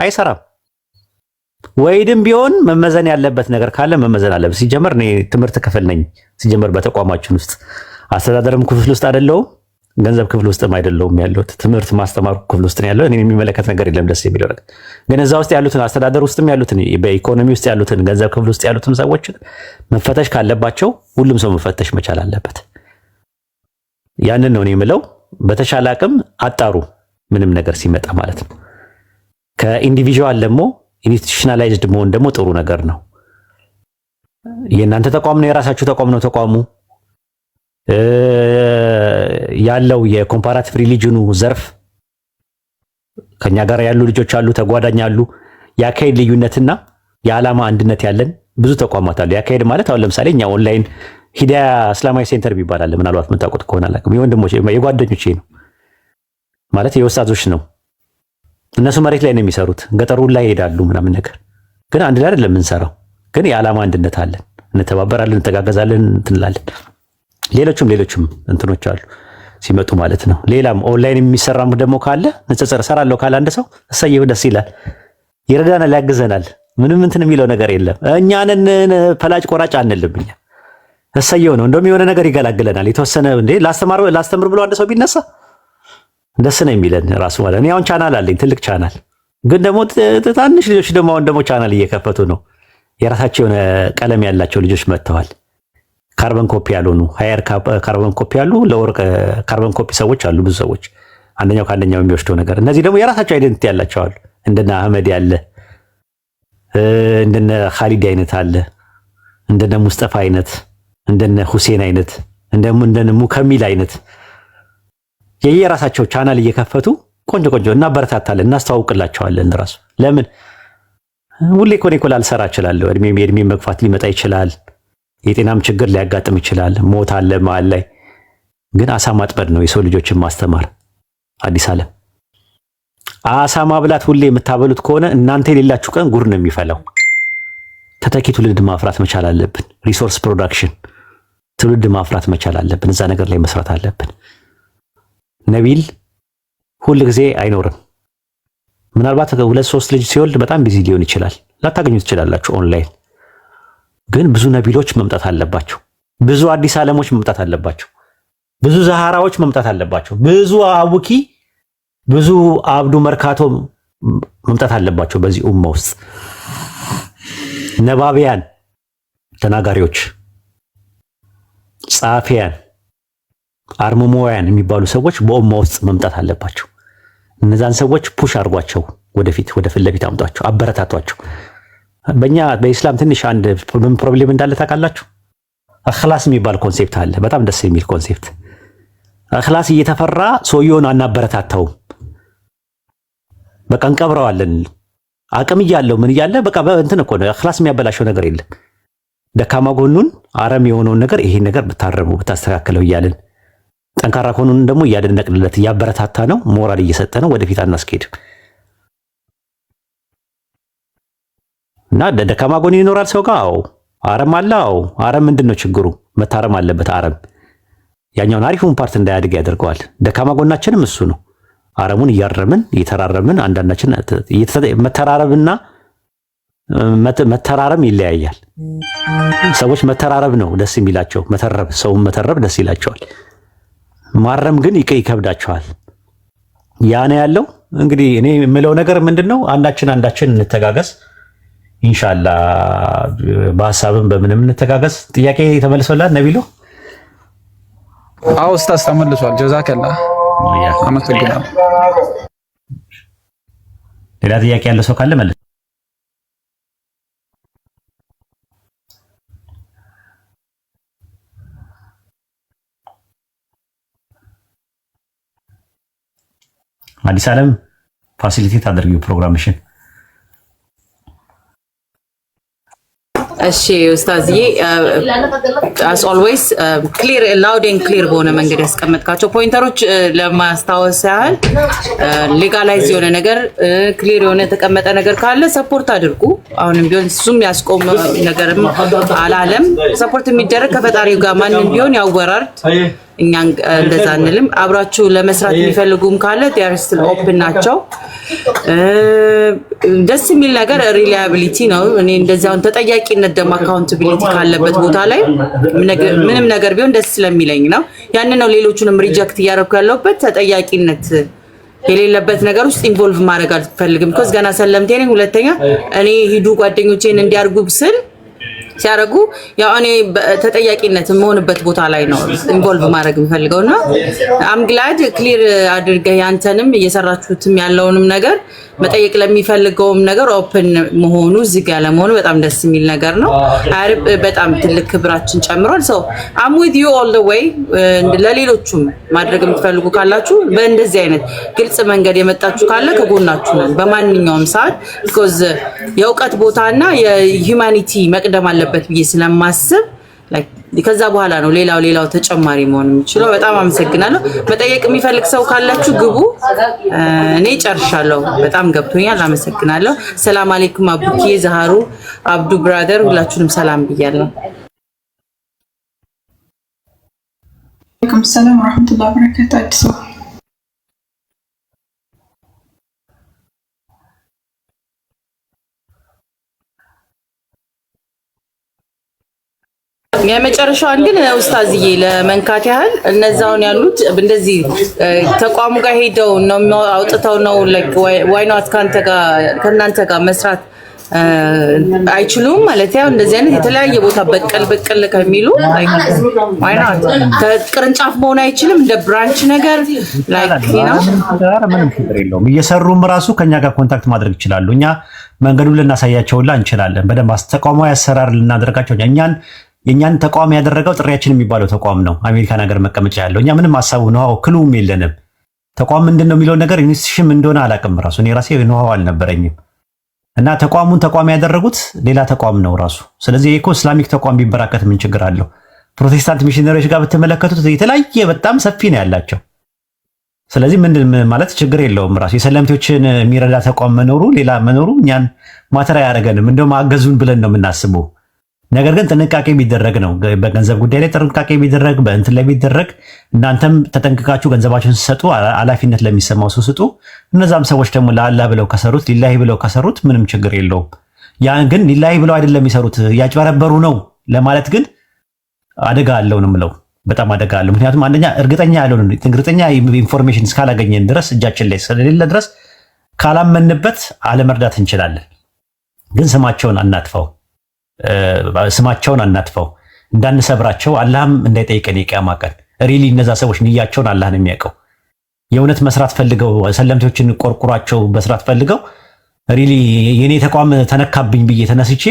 አይሰራም። ወሂድም ቢሆን መመዘን ያለበት ነገር ካለ መመዘን አለበት። ሲጀመር እኔ ትምህርት ክፍል ነኝ። ሲጀመር በተቋማችን ውስጥ አስተዳደርም ክፍል ውስጥ አይደለሁም፣ ገንዘብ ክፍል ውስጥም አይደለሁም ያለሁት። ትምህርት ማስተማር ክፍል ውስጥ ነው ያለው። እኔን የሚመለከት ነገር የለም። ደስ የሚለው ነገር ግን እዛ ውስጥ ያሉትን፣ አስተዳደር ውስጥም ያሉትን፣ በኢኮኖሚ ውስጥ ያሉትን፣ ገንዘብ ክፍል ውስጥ ያሉትን ሰዎች መፈተሽ ካለባቸው ሁሉም ሰው መፈተሽ መቻል አለበት። ያንን ነው እኔ የምለው። በተሻለ አቅም አጣሩ፣ ምንም ነገር ሲመጣ ማለት ነው። ከ individual ደግሞ institutionalized መሆን ደግሞ ጥሩ ነገር ነው። የእናንተ ተቋም ነው፣ የራሳችሁ ተቋም ነው። ተቋሙ ያለው የ comparative religion ኑ ዘርፍ ከኛ ጋር ያሉ ልጆች አሉ፣ ተጓዳኝ አሉ። የአካሄድ ልዩነትና የዓላማ አንድነት ያለን ብዙ ተቋማት አሉ። የአካሄድ ማለት አሁን ለምሳሌ እኛ ኦንላይን ሂዳያ እስላማዊ center ይባላል። ምናልባት የምታውቁት ከሆነ አላውቅም። የወንድሞቼ የጓደኞቼ ነው ማለት የወጣቶች ነው። እነሱ መሬት ላይ ነው የሚሰሩት፣ ገጠሩ ላይ ይሄዳሉ ምናምን ነገር፣ ግን አንድ ላይ አይደለም የምንሰራው። ግን የዓላማ አንድነት አለን። እንተባበራለን፣ እንተጋገዛለን፣ እንትንላለን። ሌሎችም ሌሎችም እንትኖች አሉ ሲመጡ ማለት ነው። ሌላም ኦንላይን የሚሰራም ደግሞ ካለ፣ ንጽጽር እሰራለሁ ካለ አንድ ሰው እሰየው፣ ደስ ይላል፣ ይረዳናል፣ ያግዘናል። ምንም እንትን የሚለው ነገር የለም። እኛንን ፈላጭ ቆራጭ አንልም። እኛ እሰየው ነው። እንደውም የሆነ ነገር ይገላግለናል። የተወሰነ እንዴ ላስተምር ብሎ አንድ ሰው ቢነሳ ደስ ነው የሚለን ራሱ ማለት። እኔ አሁን ቻናል አለኝ፣ ትልቅ ቻናል፣ ግን ደግሞ ትናንሽ ልጆች ደግሞ አሁን ደግሞ ቻናል እየከፈቱ ነው። የራሳቸው የሆነ ቀለም ያላቸው ልጆች መጥተዋል። Carbon copy ያልሆኑ፣ higher carbon copy ያሉ፣ lower carbon copy ሰዎች አሉ። ብዙ ሰዎች አንደኛው ከአንደኛው የሚወስደው ነገር። እነዚህ ደግሞ የራሳቸው identity ያላቸው አሉ። እንደነ አህመድ ያለ፣ እንደነ ካሊድ አይነት አለ፣ እንደነ ሙስጠፋ አይነት፣ እንደነ ሁሴን አይነት፣ እንደነ ሙከሚል አይነት የየራሳቸው ቻናል እየከፈቱ ቆንጆ ቆንጆ እናበረታታለን፣ እናስተዋውቅላቸዋለን። ራሱ ለምን ሁሌ እኮ እኔ እኮ ላልሰራ እችላለሁ። እድሜ የእድሜ መግፋት ሊመጣ ይችላል። የጤናም ችግር ሊያጋጥም ይችላል። ሞት አለ መሀል ላይ። ግን አሳ ማጥመድ ነው የሰው ልጆችን ማስተማር። አዲስ ዓለም አሳ ማብላት ሁሌ የምታበሉት ከሆነ እናንተ የሌላችሁ ቀን ጉድ ነው የሚፈላው። ተተኪ ትውልድ ማፍራት መቻል አለብን። Resource production ትውልድ ማፍራት መቻል አለብን። እዛ ነገር ላይ መስራት አለብን። ነቢል ሁል ጊዜ አይኖርም። ምናልባት ሁለት ሶስት ልጅ ሲወልድ በጣም busy ሊሆን ይችላል። ላታገኙ ትችላላችሁ ኦንላይን። ግን ብዙ ነቢሎች መምጣት አለባቸው። ብዙ አዲስ ዓለሞች መምጣት አለባቸው። ብዙ ዛሃራዎች መምጣት አለባቸው። ብዙ አቡኪ፣ ብዙ አብዱ መርካቶ መምጣት አለባቸው። በዚህ ኡማ ውስጥ ነባቢያን፣ ተናጋሪዎች፣ ጸሐፊያን፣ አርምሞውያን የሚባሉ ሰዎች በኡማ ውስጥ መምጣት አለባቸው። እነዛን ሰዎች push አድርጓቸው፣ ወደፊት ወደ ፊት ለፊት አምጧቸው፣ አበረታቷቸው። በእኛ በኢስላም ትንሽ አንድ ምን problem እንዳለ ታውቃላችሁ? እኽላስ የሚባል concept አለ። በጣም ደስ የሚል concept። እኽላስ እየተፈራ ሰውየውን አናበረታታውም። በቃ እንቀብረዋለን። አቅም እያለው ምን እያለ በቃ በእንትን እኮ ነው። እኽላስ የሚያበላሸው ነገር የለም። ደካማ ጎኑን አረም የሆነውን ነገር ይሄን ነገር ብታረሙ ብታስተካክለው እያልን፣ ጠንካራ ጎኑን ደግሞ እያደነቅንለት እያበረታታ ነው፣ ሞራል እየሰጠ ነው፣ ወደፊት አናስኬድም። እና ደካማ ጎን ይኖራል ሰው ጋር። አዎ፣ አረም አለ። አዎ፣ አረም ምንድን ነው ችግሩ? መታረም አለበት። አረም ያኛውን አሪፉን part እንዳያድግ ያደርገዋል። ደካማ ጎናችንም እሱ ነው። አረሙን እያረምን እየተራረምን አንዳንዳችን መተራረብና መተራረም ይለያያል። ሰዎች መተራረብ ነው ደስ የሚላቸው። መተረብ፣ ሰውን መተረብ ደስ ይላቸዋል። ማረም ግን ይከብዳቸዋል። ያ ነው ያለው። እንግዲህ እኔ የምለው ነገር ምንድን ነው? አንዳችን አንዳችን እንተጋገዝ። ኢንሻአላህ በሀሳብም በምንም እንተጋገዝ። ጥያቄ ተመልሶላል ነቢሉ? አዎ ኡስታዝ ተመልሷል። ጀዛከላህ፣ አመሰግናለሁ። ሌላ ጥያቄ ያለው ሰው ካለ መልስ። አዲስ ዓለም facilitate አድርጊው ፕሮግራምሽን። እሺ ኡስታዝዬ፣ as always clear, loud and clear በሆነ መንገድ ያስቀመጥካቸው pointer ኦች ለማስታወስ ያህል legalize የሆነ ነገር፣ clear የሆነ የተቀመጠ ነገር ካለ support አድርጉ። አሁንም ቢሆን እሱም ያስቆም ነገርም አላለም። Support የሚደረግ ከፈጣሪው ጋር ማንም ቢሆን ያወራርድ። እኛ እንደዛ አንልም። አብራችሁ ለመስራት የሚፈልጉም ካለ they're still open ናቸው። ደስ የሚል ነገር reliability ነው። እኔ እንደዚህ አሁን ተጠያቂነት ደግሞ accountability ካለበት ቦታ ላይ ምንም ነገር ቢሆን ደስ ስለሚለኝ ነው። ያንን ነው ሌሎቹንም reject እያደረኩ ያለሁበት። ተጠያቂነት የሌለበት ነገር ውስጥ involve ማድረግ አልፈልግም። Because ገና ሰለምቴ ነኝ። ሁለተኛ እኔ ሂዱ ጓደኞቼን እንዲያርጉ ስል ሲያደርጉ ያው እኔ ተጠያቂነት የምሆንበት ቦታ ላይ ነው involve ማድረግ የምፈልገው። እና I'm glad clear አድርገህ ያንተንም እየሰራችሁትም ያለውንም ነገር መጠየቅ ለሚፈልገውም ነገር open መሆኑ፣ ዝግ ያለ መሆኑ በጣም ደስ የሚል ነገር ነው። አሪፍ፣ በጣም ትልቅ ክብራችን ጨምሯል። So I'm with you all the way። ለሌሎቹም ማድረግ የምትፈልጉ ካላችሁ፣ በእንደዚህ አይነት ግልጽ መንገድ የመጣችሁ ካለ ከጎናችሁ ነን በማንኛውም ሰዓት፣ because የእውቀት ቦታና የ humanity መቅደም አለበት ብዬ ስለማስብ ከዛ በኋላ ነው ሌላው ሌላው ተጨማሪ መሆን የሚችለው። በጣም አመሰግናለሁ። መጠየቅ የሚፈልግ ሰው ካላችሁ ግቡ። እኔ ጨርሻለሁ። በጣም ገብቶኛል። አመሰግናለሁ። ሰላም አለይኩም አቡኪ፣ ዛሃሩ፣ አብዱ brother፣ ሁላችሁንም ሰላም ብያለሁ። አለይኩም ሰላም ወራህመቱላሂ ወበረካቱ። አዲስ ሰው። የመጨረሻዋን ግን ኡስታዝዬ ለመንካት ያህል እነዛውን ያሉት እንደዚህ ተቋሙ ጋር ሄደው ነው አውጥተው ነው፣ why not ከአንተ ጋር ከእናንተ ጋር መስራት አይችሉም ማለት? ያው እንደዚህ አይነት የተለያየ ቦታ በቀል በቀል ከሚሉ why not ቅርንጫፍ መሆን አይችልም? እንደ branch ነገር like ነው። ምንም ችግር የለውም። እየሰሩም ራሱ ከኛ ጋር contact ማድረግ ይችላሉ። እኛ መንገዱን ልናሳያቸውላ እንችላለን። በደንብ ተቋማዊ አሰራር ልናደርጋቸው። እኛን የእኛን ተቋም ያደረገው ጥሪያችን የሚባለው ተቋም ነው። አሜሪካን ሀገር መቀመጫ ያለው። እኛ ምንም ሀሳቡ know-how clue ውም የለንም። ተቋም ምንድን ነው የሚለው ነገር፣ institution እንደሆነ አላውቅም። ራሱ እኔ ራሴ know-how አልነበረኝም። እና ተቋሙን ተቋም ያደረጉት ሌላ ተቋም ነው ራሱ። ስለዚህ ይሄ እኮ Islamic ተቋም ቢበራከት ምን ችግር አለው? ፕሮቴስታንት ሚሽነሪዎች ጋር ብትመለከቱት የተለያየ በጣም ሰፊ ነው ያላቸው። ስለዚህ ምንድን ማለት ችግር የለውም። ራሱ የሰለምቴዎችን የሚረዳ ተቋም መኖሩ ሌላ መኖሩ እኛን matter አያደርገንም። እንደውም አገዙን ብለን ነው የምናስበው። ነገር ግን ጥንቃቄ ቢደረግ ነው። በገንዘብ ጉዳይ ላይ ጥንቃቄ ቢደረግ፣ በእንትን ላይ ቢደረግ፣ እናንተም ተጠንቅቃችሁ ገንዘባችሁን ስትሰጡ ኃላፊነት ለሚሰማው ሰው ስጡ። እነዛም ሰዎች ደግሞ ለአላህ ብለው ከሰሩት፣ ሊላሂ ብለው ከሰሩት ምንም ችግር የለውም። ያን ግን ሊላሂ ብለው አይደለም የሚሰሩት ያጭበረበሩ ነው ለማለት ግን አደጋ አለው ነው የምለው። በጣም አደጋ አለው። ምክንያቱም አንደኛ እርግጠኛ ያልሆነ እርግጠኛ information እስካላገኘን ድረስ፣ እጃችን ላይ ስለሌለ ድረስ ካላመንበት አለመርዳት እንችላለን። ግን ስማቸውን አናጥፋው፣ ስማቸውን አናጥፋው፣ እንዳንሰብራቸው፣ አላህም እንዳይጠይቀን የቂያማ ቀን። Really እነዛ ሰዎች ንያቸውን አላህ ነው የሚያውቀው። የእውነት መስራት ፈልገው፣ ሰለምቴዎችን ቆርቁሯቸው መስራት ፈልገው፣ really የኔ ተቋም ተነካብኝ ብዬ ተነስቼ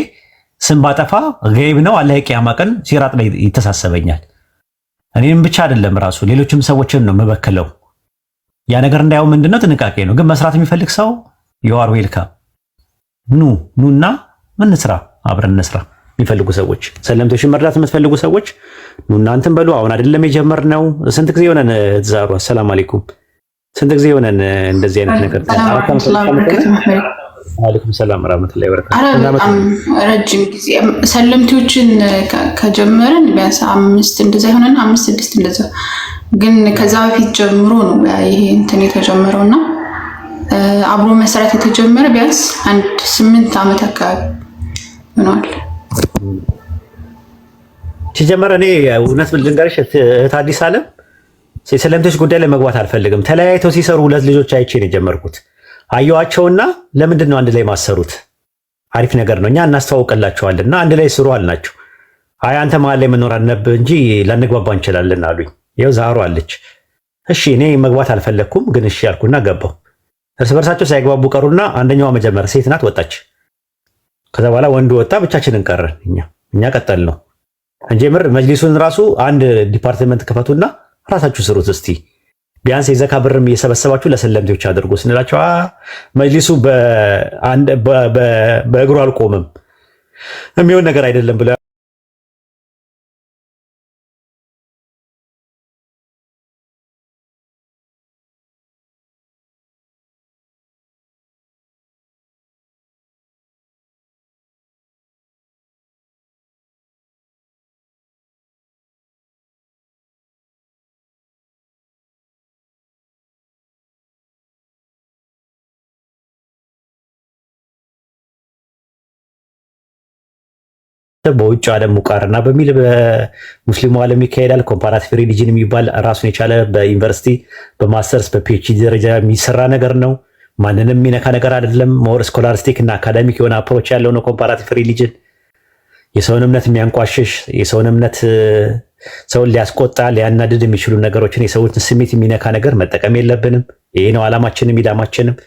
ስም ባጠፋ ገይብ ነው፣ አላህ የቂያማ ቀን ሲራጥ ላይ ይተሳሰበኛል። እኔም ብቻ አይደለም ራሱ ሌሎችም ሰዎችን ነው የምበክለው። ያ ነገር እንዳየው ምንድነው ጥንቃቄ ነው። ግን መስራት የሚፈልግ ሰው you are welcome። ኑ ኑና እንስራ፣ አብረን እንስራ። የሚፈልጉ ሰዎች፣ ሰለምቴዎችን መርዳት የምትፈልጉ ሰዎች ኑና እንትን በሉ። አሁን አይደለም የጀመርነው። ስንት ጊዜ የሆነን ትዛሩ? አሰላም አለይኩም። ስንት ጊዜ የሆነን እንደዚህ አይነት ነገር? አለይኩም ሰላም ወራህመቱላሂ ወበረካቱ። በጣም ረጅም ጊዜ፣ ሰለምቴዎችን ከጀመርን ቢያንስ አምስት እንደዛ የሆነን፣ አምስት ስድስት እንደዛ። ግን ከዛ በፊት ጀምሮ ነው ይሄ እንትን የተጀመረው እና አብሮ መስራት የተጀመረ ቢያንስ አንድ 8 ዓመት አካባቢ ሆኗል። ሲጀመር እኔ እውነት ልንገርሽ እህት አዲስ አለም፣ የሰለምቴዎች ጉዳይ ላይ መግባት አልፈልግም። ተለያይተው ሲሰሩ ሁለት ልጆች አይቼ ነው የጀመርኩት። አየኋቸውና ለምንድን ነው አንድ ላይ ማሰሩት? አሪፍ ነገር ነው፣ እኛ እናስተዋውቅላቸዋለን እና አንድ ላይ ስሩ አልናቸው። አይ አንተ መሀል ላይ መኖር አለብህ እንጂ ላንግባባ እንችላለን አሉኝ። ይኸው ዛሩ አለች። እሺ እኔ መግባት አልፈለግኩም፣ ግን እሺ አልኩና ገባሁ። እርስ በርሳቸው ሳይግባቡ ቀሩና አንደኛዋ መጀመሪያ ሴት ናት ወጣች። ከዛ በኋላ ወንዱ ወጣ፣ ብቻችንን ቀረን። እኛ ቀጠል ነው እንጂ ምር መጅሊሱን ራሱ አንድ department ክፈቱና ራሳችሁ ስሩት እስቲ፣ ቢያንስ የዘካ ብርም እየሰበሰባችሁ ለሰለምቴዎች አድርጉ ስንላቸው መጅሊሱ በእግሩ አልቆምም፣ የሚሆን ነገር አይደለም ብለው። በውጭ ዓለም ሙቃርና በሚል በሙስሊሙ ዓለም ይካሄዳል። Comparative religion የሚባል ራሱን የቻለ በዩኒቨርሲቲ በ masters በ PhD ደረጃ የሚሰራ ነገር ነው። ማንንም የሚነካ ነገር አይደለም። More scholastic እና academic የሆነ approach ያለው ነው። Comparative religion የሰውን እምነት የሚያንቋሽሽ፣ የሰውን እምነት ሰውን ሊያስቆጣ ሊያናድድ የሚችሉ ነገሮችን፣ የሰዎችን ስሜት የሚነካ ነገር መጠቀም የለብንም። ይሄ ነው ዓላማችንም ኢላማችንም።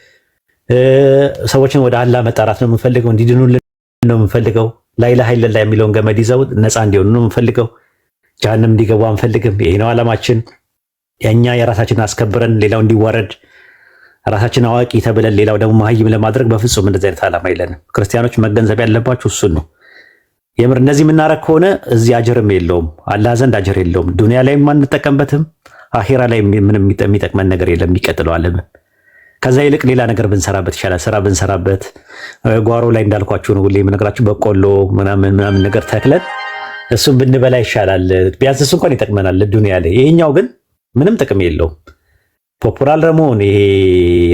ሰዎችን ወደ አላህ መጣራት ነው የምንፈልገው። እንዲድኑልን ነው የምንፈልገው። ላኢላሃ ኢለላህ የሚለውን ገመድ ይዘው ነፃ እንዲሆኑ ነው የምንፈልገው። ጀሃነም እንዲገቡ አንፈልግም። ይሄ ነው ዓላማችን። የእኛ የራሳችንን አስከብረን ሌላው እንዲዋረድ፣ ራሳችን አዋቂ ተብለን ሌላው ደግሞ መሀይም ለማድረግ በፍጹም እንደዚህ አይነት ዓላማ የለንም። ክርስቲያኖች መገንዘብ ያለባችሁ እሱን ነው። የምር እነዚህ የምናረግ ከሆነ እዚህ አጀርም የለውም፣ አላህ ዘንድ አጀር የለውም። ዱንያ ላይም አንጠቀምበትም፣ አኺራ ላይ ምንም የሚጠቅመን ነገር የለም። የሚቀጥለው ዓለም ከዛ ይልቅ ሌላ ነገር ብንሰራበት ይሻላል። ስራ ብንሰራበት ጓሮ ላይ እንዳልኳችሁ ነው ሁሌ የምነግራችሁ፣ በቆሎ ምናምን ምናምን ነገር ተክለን እሱን ብንበላ ይሻላል። ቢያንስ እሱ እንኳን ይጠቅመናል ዱንያ ላይ። ይሄኛው ግን ምንም ጥቅም የለውም። Popular ለመሆን፣ ይሄ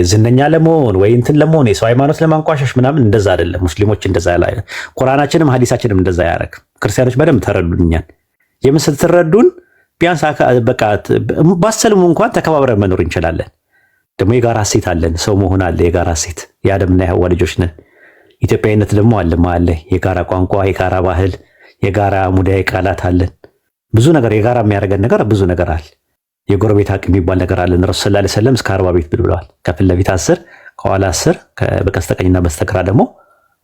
ዝነኛ ለመሆን ወይ እንትን ለመሆን፣ የሰው ሃይማኖት ለማንቋሸሽ ምናምን እንደዛ አይደለም። ሙስሊሞች እንደዛ፣ ቁርአናችንም ሀዲሳችንም እንደዛ አያረግም። ክርስቲያኖች በደንብ ተረዱኛል። የምን ስትረዱን ቢያንስ በቃ ባሰልሙ እንኳን ተከባብረን መኖር እንችላለን። ደግሞ የጋራ እሴት አለን። ሰው መሆን አለ፣ የጋራ እሴት፣ የአደምና የሐዋ ልጆች ነን። ኢትዮጵያዊነት ደግሞ አለ አለ የጋራ ቋንቋ፣ የጋራ ባህል፣ የጋራ ሙዳየ ቃላት አለን። ብዙ ነገር የጋራ የሚያደርገን ነገር ብዙ ነገር አለ። የጎረቤት ሀቅ የሚባል ነገር አለን። ረሱል ሰለላሁ ዐለይሂ ወሰለም እስከ 40 ቤት ብለዋል። ከፊት ለፊት 10፣ ከኋላ 10፣ በስተቀኝና በስተግራ ደግሞ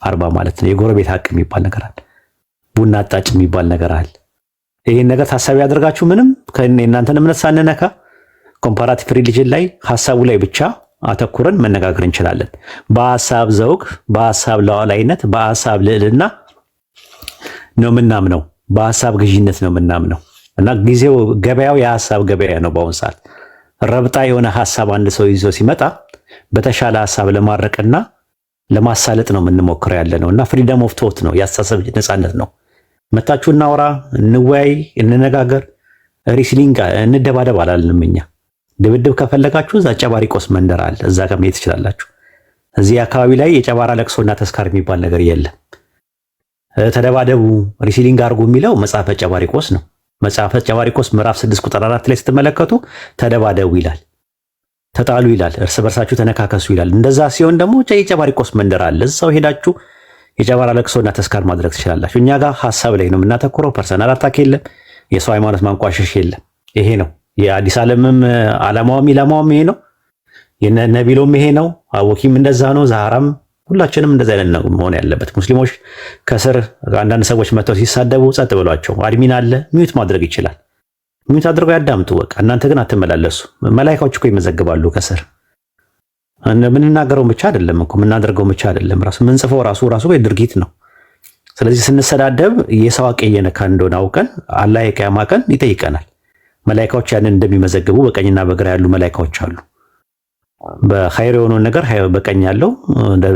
40 ማለት ነው። የጎረቤት ሀቅ የሚባል ነገር አለ። ቡና አጣጭ የሚባል ነገር አለ። ይህን ነገር ታሳቢ ያደርጋችሁ ምንም ከእናንተን እምነት ሳንነካ comparative religion ላይ ሀሳቡ ላይ ብቻ አተኩረን መነጋገር እንችላለን። በሀሳብ ዘውግ፣ በሀሳብ ሉዓላዊነት፣ በሀሳብ ልዕልና ነው የምናምነው። በሀሳብ ግዢነት ነው የምናምነው እና ጊዜው ገበያው የሀሳብ ገበያ ነው። በአሁን ሰዓት ረብጣ የሆነ ሀሳብ አንድ ሰው ይዞ ሲመጣ በተሻለ ሀሳብ ለማድረቅና ለማሳለጥ ነው የምንሞክረው ያለ ነው እና freedom of thought ነው፣ የአስተሳሰብ ነፃነት ነው። መታችሁ እናውራ፣ እንወያይ፣ እንነጋገር። Wrestling እንደባደብ አላልንም እኛ። ድብድብ ከፈለጋችሁ እዛ ጨባሪቆስ መንደር አለ፣ እዛ ጋር መሄድ ትችላላችሁ። እዚህ አካባቢ ላይ የጨባራ ለቅሶና ተስካር የሚባል ነገር የለም። ተደባደቡ፣ wrestling አድርጉ የሚለው መጽሐፈ ጨባሪቆስ ነው። መጽሐፈ ጨባሪቆስ ምዕራፍ 6 ቁጥር 4 ላይ ስትመለከቱ ተደባደቡ ይላል፣ ተጣሉ ይላል፣ እርስ በርሳችሁ ተነካከሱ ይላል። እንደዛ ሲሆን ደግሞ የጨባሪቆስ መንደር አለ። እዛው ሄዳችሁ የጨባራ ለቅሶና ተስካር ማድረግ ትችላላችሁ። እኛ ጋር ሀሳብ ላይ ነው የምናተኩረው። Personal attack የለም፣ የሰው ሃይማኖት ማንቋሸሽ የለም። ይሄ ነው የአዲስ ዓለምም ዓላማውም ኢላማውም ይሄ ነው። የነቢሎም ይሄ ነው። አወኪም እንደዛ ነው። ዛህራም ሁላችንም እንደዛ አይነት ነው መሆን ያለበት። ሙስሊሞች ከስር አንዳንድ ሰዎች መጥተው ሲሳደቡ ጸጥ ብሏቸው፣ admin አለ፣ mute ማድረግ ይችላል። Mute አድርገው ያዳምጡ። በቃ እናንተ ግን አትመላለሱ። መላይካዎች እኮ ይመዘግባሉ ከስር። የምንናገረውን ብቻ አይደለም እኮ፣ የምናደርገውን ብቻ አይደለም፣ ራሱ የምንጽፈው ራሱ ራሱ ድርጊት ነው። ስለዚህ ስንሰዳደብ የሰው ሐቅ እየነካ እንደሆነ አውቀን አላህ የቂያማ ቀን ይጠይቀናል። መላይካዎች ያንን እንደሚመዘግቡ በቀኝና በግራ ያሉ መላይካዎች አሉ። በኸይር የሆነውን ነገር በቀኝ ያለው፣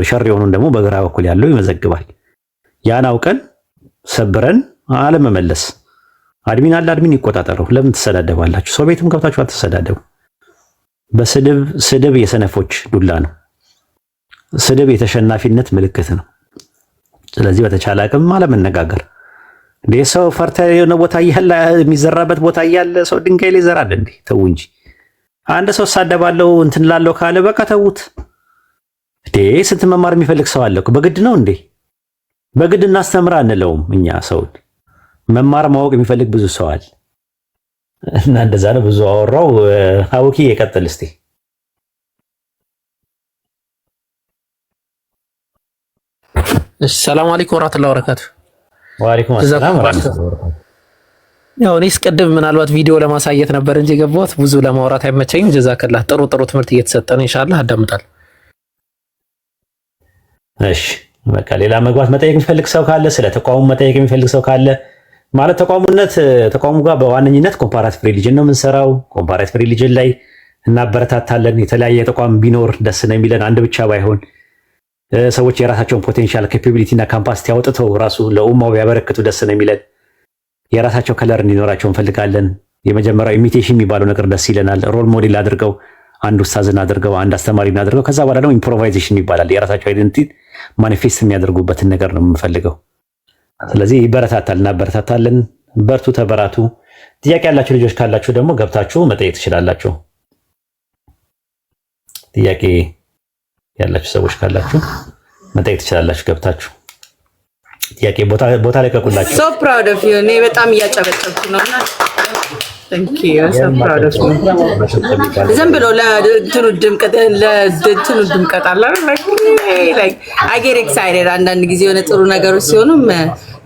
ሸር የሆነውን ደግሞ በግራ በኩል ያለው ይመዘግባል። ያን አውቀን ሰብረን አለመመለስ። Admin አለ፣ admin ይቆጣጠረው። ለምን ትሰዳደባላችሁ? ሰው ቤትም ገብታችሁ አትሰዳደቡ። በስድብ፣ ስድብ የሰነፎች ዱላ ነው። ስድብ የተሸናፊነት ምልክት ነው። ስለዚህ በተቻለ አቅም አለመነጋገር። እንዴ፣ ሰው fertile የሆነ ቦታ እያለ፣ የሚዘራበት ቦታ እያለ ሰው ድንጋይ ላይ ይዘራል እንዴ? ተው እንጂ። አንድ ሰው እሳደባለሁ እንትን ላለው ካለ በቃ ተዉት። እንዴ፣ ስንት መማር የሚፈልግ ሰው አለ እኮ። በግድ ነው እንዴ? በግድ እናስተምር አንለውም እኛ። ሰውን መማር ማወቅ የሚፈልግ ብዙ ሰው አለ። እና እንደዛ ነው። ብዙ አወራው። አውኪ የቀጥል እስቲ። እሺ፣ ሰላም አለይኩም ወራህመቱላሂ ወበረካቱ። ወአለይኩም አሰላም ወራህመቱላሂ ወበረካቱ። ያው እኔስ ቅድም ምናልባት ቪዲዮ ለማሳየት ነበር እንጂ የገባሁት ብዙ ለማውራት አይመቸኝም። ጀዛከላህ፣ ጥሩ ጥሩ ትምህርት እየተሰጠ ነው። ኢንሻአላህ አዳምጣለሁ። እሺ፣ በቃ ሌላ መግባት መጠየቅ የሚፈልግ ሰው ካለ፣ ስለ ተቋሙ መጠየቅ የሚፈልግ ሰው ካለ፣ ማለት ተቋሙነት ተቋሙ ጋር በዋነኝነት comparative religion ነው የምንሰራው። Comparative religion ላይ እናበረታታለን። የተለያየ ተቋም ቢኖር ደስ ነው የሚለን፣ አንድ ብቻ ባይሆን፣ ሰዎች የራሳቸውን potential፣ capability እና capacity አውጥተው ራሱ ለኡማው ቢያበረክቱ ደስ ነው የሚለን። የራሳቸው color እንዲኖራቸው እንፈልጋለን። የመጀመሪያው imitation የሚባለው ነገር ደስ ይለናል። Role model አድርገው፣ አንድ ኡስታዝን አድርገው፣ አንድ አስተማሪን አድርገው፣ ከዛ በኋላ ደግሞ improvisation ይባላል። የራሳቸው identity manifest የሚያደርጉበትን ነገር ነው የምንፈልገው። ስለዚህ ይበረታታል፣ እናበረታታለን። በርቱ፣ ተበራቱ። ጥያቄ ያላችሁ ልጆች ካላችሁ ደግሞ ገብታችሁ መጠየቅ ትችላላችሁ። ጥያቄ ያላችሁ ሰዎች ካላችሁ መጠየቅ ትችላላችሁ ገብታችሁ። ጥያቄ ቦታ ቦታ ላይ ከቁላችሁ። So proud of you። እኔ በጣም እያጨበጨብኩ ነው እና thank you, so proud of you። ዝም ብሎ ለእንትኑ ድምቀት አለ አይደል? Like I get excited አንዳንድ ጊዜ የሆነ ጥሩ ነገሮች ሲሆኑም፣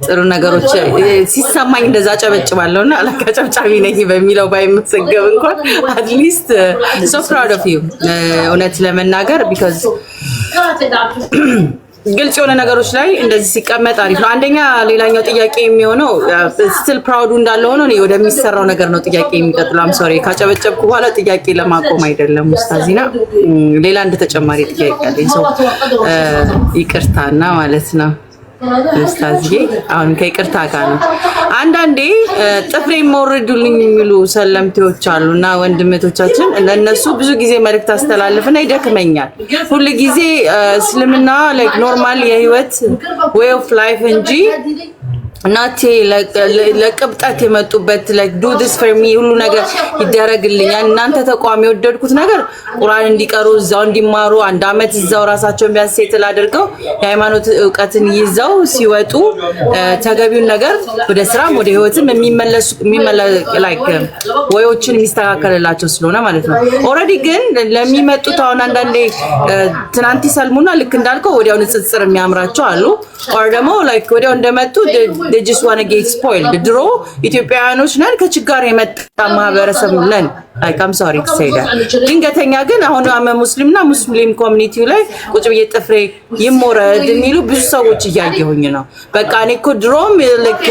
ጥሩ ነገሮች ሲሰማኝ እንደዛ አጨበጭባለሁ እና አላካ ጨብጫቢ ነኝ በሚለው ባይመዘገብ እንኳን at least so proud of you እውነት ለመናገር፣ because ግልጽ የሆነ ነገሮች ላይ እንደዚህ ሲቀመጥ አሪፍ ነው። አንደኛ ሌላኛው ጥያቄ የሚሆነው still proud ኡ እንዳለ ሆኖ እኔ ወደሚሰራው ነገር ነው ጥያቄ የሚቀጥለው። I'm sorry፣ ካጨበጨብኩ በኋላ ጥያቄ ለማቆም አይደለም ኡስታዚና፣ ሌላ አንድ ተጨማሪ ጥያቄ አለኝ። So ይቅርታና ማለት ነው ኡስታዝዬ፣ አሁን ከይቅርታ ጋር ነው። አንዳንዴ ጥፍሬ ሞርዱልኝ የሚሉ ሰለምቴዎች አሉ እና ወንድምቶቻችን ለእነሱ ብዙ ጊዜ መልእክት አስተላልፍና ይደክመኛል። ሁል ጊዜ እስልምና like normal የህይወት way of life እንጂ እናቴ ለቅብጠት የመጡበት do this for me፣ ሁሉ ነገር ይደረግልኛል። እናንተ ተቋም የወደድኩት ነገር ቁርአን እንዲቀሩ፣ እዛው እንዲማሩ፣ አንድ አመት እዛው ራሳቸውን ቢያንስ settle አድርገው የሃይማኖት እውቀትን ይዘው ሲወጡ ተገቢውን ነገር ወደ ስራም ወደ ህይወትም የሚመለሱ like ወዮችን የሚስተካከልላቸው ስለሆነ ማለት ነው። Already ግን ለሚመጡት አሁን አንዳንዴ ትናንት ይሰልሙና ልክ እንዳልከው ወዲያው ንጽጽር የሚያምራቸው አሉ። Or ደግሞ like ወዲያው እንደመጡ they just wanna get spoiled። ድሮ ኢትዮጵያውያኖች ነን፣ ከችጋር የመጣ ማህበረሰብ ነን። Like I'm sorry to say that። ድንገተኛ ግን አሁን አመ ሙስሊምና ሙስሊም community ው ላይ ቁጭ ብዬ ጥፍሬ ይሞረድ የሚሉ ብዙ ሰዎች እያየሁኝ ነው። በቃ እኔ እኮ ድሮም ልክ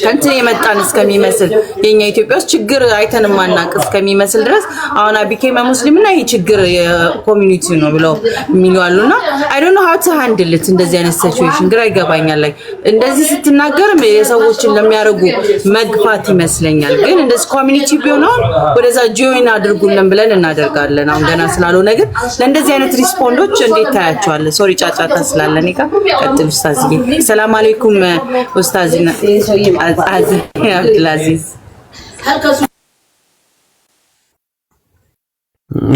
ከእንትን የመጣን እስከሚመስል፣ የኛ ኢትዮጵያ ውስጥ ችግር አይተን የማናቅ እስከሚመስል ድረስ አሁን I became ሙስሊም እና ይሄ ችግር የ community ነው ብለው የሚሉ አሉና I don't know how to handle it። እንደዚህ አይነት situation ግራ ይገባኛል። Like እንደዚህ ስትናገር የሰዎችን ለሚያደርጉ መግፋት ይመስለኛል። ግን እንደዚህ community ቢሆን አሁን ወደዛ join አድርጉልን ብለን እናደርጋለን። አሁን ገና ስላልሆነ ግን ለእንደዚህ አይነት respond ኦች እንዴት ታያቸዋለህ? Sorry፣ ጫጫታ ስላለ እኔ ጋር። ቀጥል ኡስታዝዬ። ሰላም አለይኩም ኡስታዝ አብዱልአዚዝ።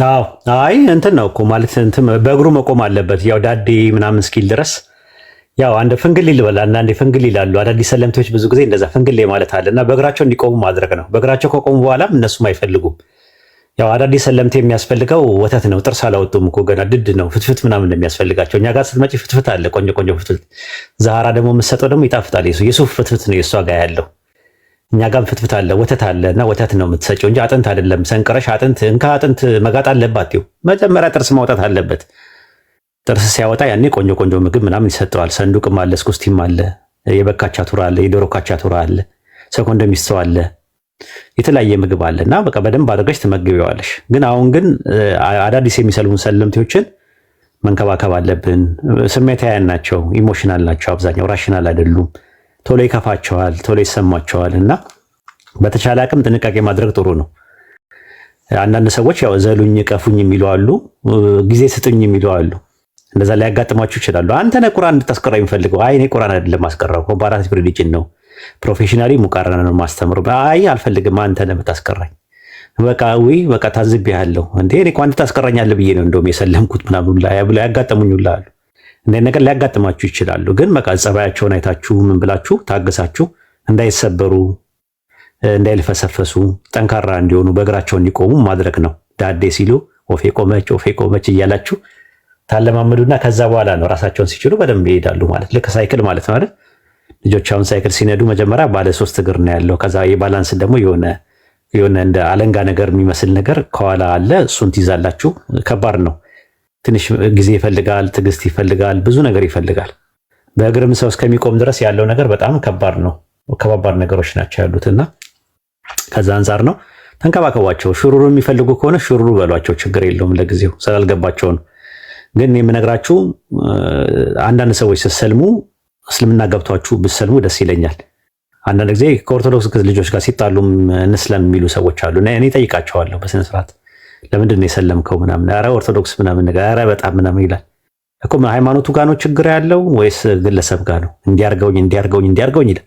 አዎ፣ አይ እንትን ነው እኮ ማለት እንትን በእግሩ መቆም አለበት። ያው ዳዴ ምናምን እስኪል ድረስ ያው አንድ ፍንግል ይልበል፣ አንዳንዴ ፍንግል ይላሉ። አዳዲስ ሰለምቴዎች ብዙ ጊዜ እንደዛ ፍንግል ማለት አለ እና በእግራቸው እንዲቆሙ ማድረግ ነው። በእግራቸው ከቆሙ በኋላም እነሱም አይፈልጉም። ያው አዳዲስ ሰለምቴ የሚያስፈልገው ወተት ነው። ጥርስ አላወጡም እኮ ገና ድድ ነው። ፍትፍት ምናምን ነው የሚያስፈልጋቸው። እኛ ጋር ስትመጪ ፍትፍት አለ፣ ቆንጆ ቆንጆ ፍትፍት። ዛህራ ደግሞ የምትሰጠው ደግሞ ይጣፍጣል። የሱፍ ፍትፍት ነው የእሷ ጋር ያለው። እኛ ጋርም ፍትፍት አለ፣ ወተት አለ እና ወተት ነው የምትሰጪው እንጂ አጥንት አይደለም። ሰንቅረሽ አጥንት እንካ አጥንት መጋጥ አለባት። ይኸው መጀመሪያ ጥርስ ማውጣት አለበት። ጥርስ ሲያወጣ ያኔ ቆንጆ ቆንጆ ምግብ ምናምን ይሰጠዋል። ሰንዱቅም አለ፣ እስኩስቲም አለ፣ የበግ ካቻቱራ አለ፣ የዶሮ ካቻቱራ አለ፣ ሰኮንደሚስቶ አለ፣ የተለያየ ምግብ አለ እና በቃ በደንብ አድርገሽ ትመግቢዋለሽ። ግን አሁን ግን አዳዲስ የሚሰልሙ ሰለምቴዎችን መንከባከብ አለብን። ስሜታውያን ናቸው፣ emotional ናቸው። አብዛኛው rational አይደሉም። ቶሎ ይከፋቸዋል፣ ቶሎ ይሰማቸዋል። እና በተቻለ አቅም ጥንቃቄ ማድረግ ጥሩ ነው። አንዳንድ ሰዎች ያው ዘሉኝ ቀፉኝ የሚሉ አሉ፣ ጊዜ ስጡኝ የሚሉ አሉ። እንደዛ ሊያጋጥማችሁ ይችላሉ። አንተ ነህ ቁርአን እንድታስቀራ የሚፈልገው። አይ እኔ ቁርአን አይደለም ማስቀራው፣ comparative religion ነው፣ professionally ሙቃረና ነው ማስተምረው። አይ አልፈልግም፣ አንተ ነህ የምታስቀራኝ። በቃ ውይ በቃ ታዝቤያለሁ እንዴ እኔ እኮ አንተ ታስቀራኛለህ ብዬ ነው እንደውም የሰለምኩት ምናምን ብላ ያጋጠሙኝ ሁላ አሉ። እንደ ነገር ሊያጋጥማችሁ ይችላሉ። ግን በቃ ጸባያቸውን አይታችሁ ምን ብላችሁ ታግሳችሁ እንዳይሰበሩ እንዳይልፈሰፈሱ ጠንካራ እንዲሆኑ በእግራቸው እንዲቆሙ ማድረግ ነው። ዳዴ ሲሉ ወፌ ቆመች ወፌ ቆመች እያላችሁ ታለማመዱና ከዛ በኋላ ነው ራሳቸውን ሲችሉ በደንብ ይሄዳሉ ማለት፣ ልክ ሳይክል ማለት ነው አይደል? ልጆች አሁን ሳይክል ሲነዱ መጀመሪያ ባለ ሶስት እግር ነው ያለው። ከዛ የ balance ደግሞ የሆነ የሆነ እንደ አለንጋ ነገር የሚመስል ነገር ከኋላ አለ። እሱን ትይዛላችሁ። ከባድ ነው። ትንሽ ጊዜ ይፈልጋል፣ ትዕግስት ይፈልጋል፣ ብዙ ነገር ይፈልጋል። በእግርም ሰው እስከሚቆም ድረስ ያለው ነገር በጣም ከባድ ነው። ከባባድ ነገሮች ናቸው ያሉትና ከዛ አንጻር ነው። ተንከባከቧቸው። ሹሩሩ የሚፈልጉ ከሆነ ሹሩሩ በሏቸው፣ ችግር የለውም። ለጊዜው ስላልገባቸው ነው። ግን የምነግራችሁ አንዳንድ ሰዎች ስትሰልሙ እስልምና ገብቷችሁ ብትሰልሙ ደስ ይለኛል። አንዳንድ ጊዜ ከኦርቶዶክስ ልጆች ጋር ሲጣሉም እንስለም የሚሉ ሰዎች አሉ። እና እኔ ጠይቃቸዋለሁ በስነ ስርዓት፣ ለምንድን ነው የሰለምከው ምናምን፣ ኧረ ኦርቶዶክስ ምናምን ነገር፣ ኧረ በጣም ምናምን ይላል እኮ። ሃይማኖቱ ጋር ነው ችግር ያለው ወይስ ግለሰብ ጋር ነው? እንዲያርገውኝ እንዲያርገውኝ እንዲያርገውኝ ይላል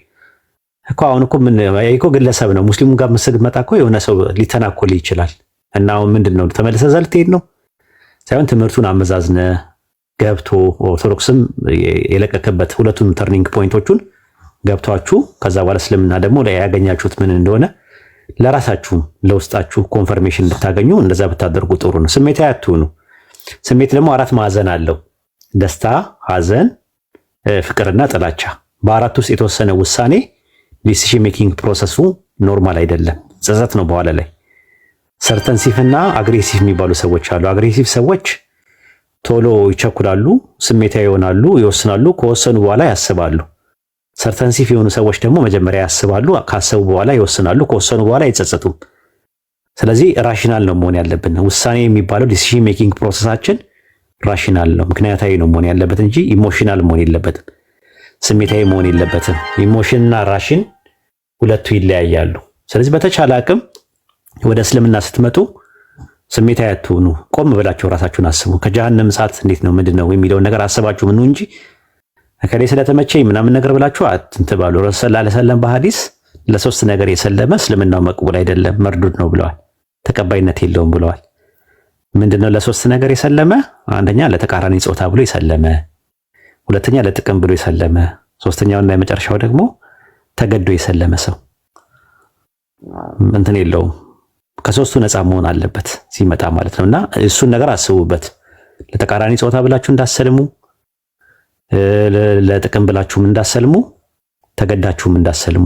እኮ። አሁን እኮ ምን እኮ ግለሰብ ነው። ሙስሊሙ ጋር ስትመጣ እኮ የሆነ ሰው ሊተናኮል ይችላል። እና አሁን ምንድን ነው ተመልሰህ እዛ ልትሄድ ነው ሳይሆን ትምህርቱን አመዛዝነ ገብቶ ኦርቶዶክስም የለቀቀበት ሁለቱም turning point ኦቹን ገብቷችሁ ከዛ በኋላ እስልምና ደግሞ ያገኛችሁት ምን እንደሆነ ለራሳችሁም ለውስጣችሁ confirmation እንድታገኙ እንደዛ ብታደርጉ ጥሩ ነው። ስሜታዊ አትሁኑ። ስሜት ደግሞ አራት ማዕዘን አለው። ደስታ፣ ሐዘን፣ ፍቅርና ጥላቻ። በአራት ውስጥ የተወሰነ ውሳኔ decision making process ኡ normal አይደለም፣ ጸጸት ነው በኋላ ላይ። Certainsive እና aggressive የሚባሉ ሰዎች አሉ። Aggressive ሰዎች ቶሎ ይቸኩላሉ፣ ስሜታዊ ይሆናሉ፣ ይወስናሉ። ከወሰኑ በኋላ ያስባሉ። Certainsive የሆኑ ሰዎች ደግሞ መጀመሪያ ያስባሉ፣ ካሰቡ በኋላ ይወስናሉ፣ ከወሰኑ በኋላ አይጸጸቱም። ስለዚህ rational ነው መሆን ያለብን። ውሳኔ የሚባለው decision making process ኣችን rational ነው፣ ምክንያታዊ ነው መሆን ያለበት እንጂ emotional መሆን የለበትም። ስሜታዊ መሆን የለበትም። Emotion እና ration ሁለቱ ይለያያሉ። ስለዚህ በተቻለ አቅም ወደ እስልምና ስትመጡ ስሜታዊ አትሁኑ። ቆም ብላችሁ ራሳችሁን አስቡ። ከጀሃነም እሳት እንዴት ነው ምንድን ነው የሚለውን ነገር አስባችሁ ምኑ እንጂ እከሌ ስለተመቸኝ ምናምን ነገር ብላችሁ አትንትባሉ። ረሱል ሰለላሁ ዐለይሂ ወሰለም በሐዲስ ለሶስት ነገር የሰለመ እስልምናው መቅቡል አይደለም መርዱድ ነው ብለዋል። ተቀባይነት የለውም ብለዋል። ምንድነው ለሶስት ነገር የሰለመ? አንደኛ ለተቃራኒ ጾታ ብሎ የሰለመ፣ ሁለተኛ ለጥቅም ብሎ የሰለመ፣ ሶስተኛውና የመጨረሻው ደግሞ ተገዶ የሰለመ ሰው እንትን የለውም። ከሶስቱ ነፃ መሆን አለበት ሲመጣ ማለት ነው። እና እሱን ነገር አስቡበት። ለተቃራኒ ጾታ ብላችሁ እንዳሰልሙ፣ ለጥቅም ብላችሁም እንዳሰልሙ፣ ተገዳችሁም እንዳሰልሙ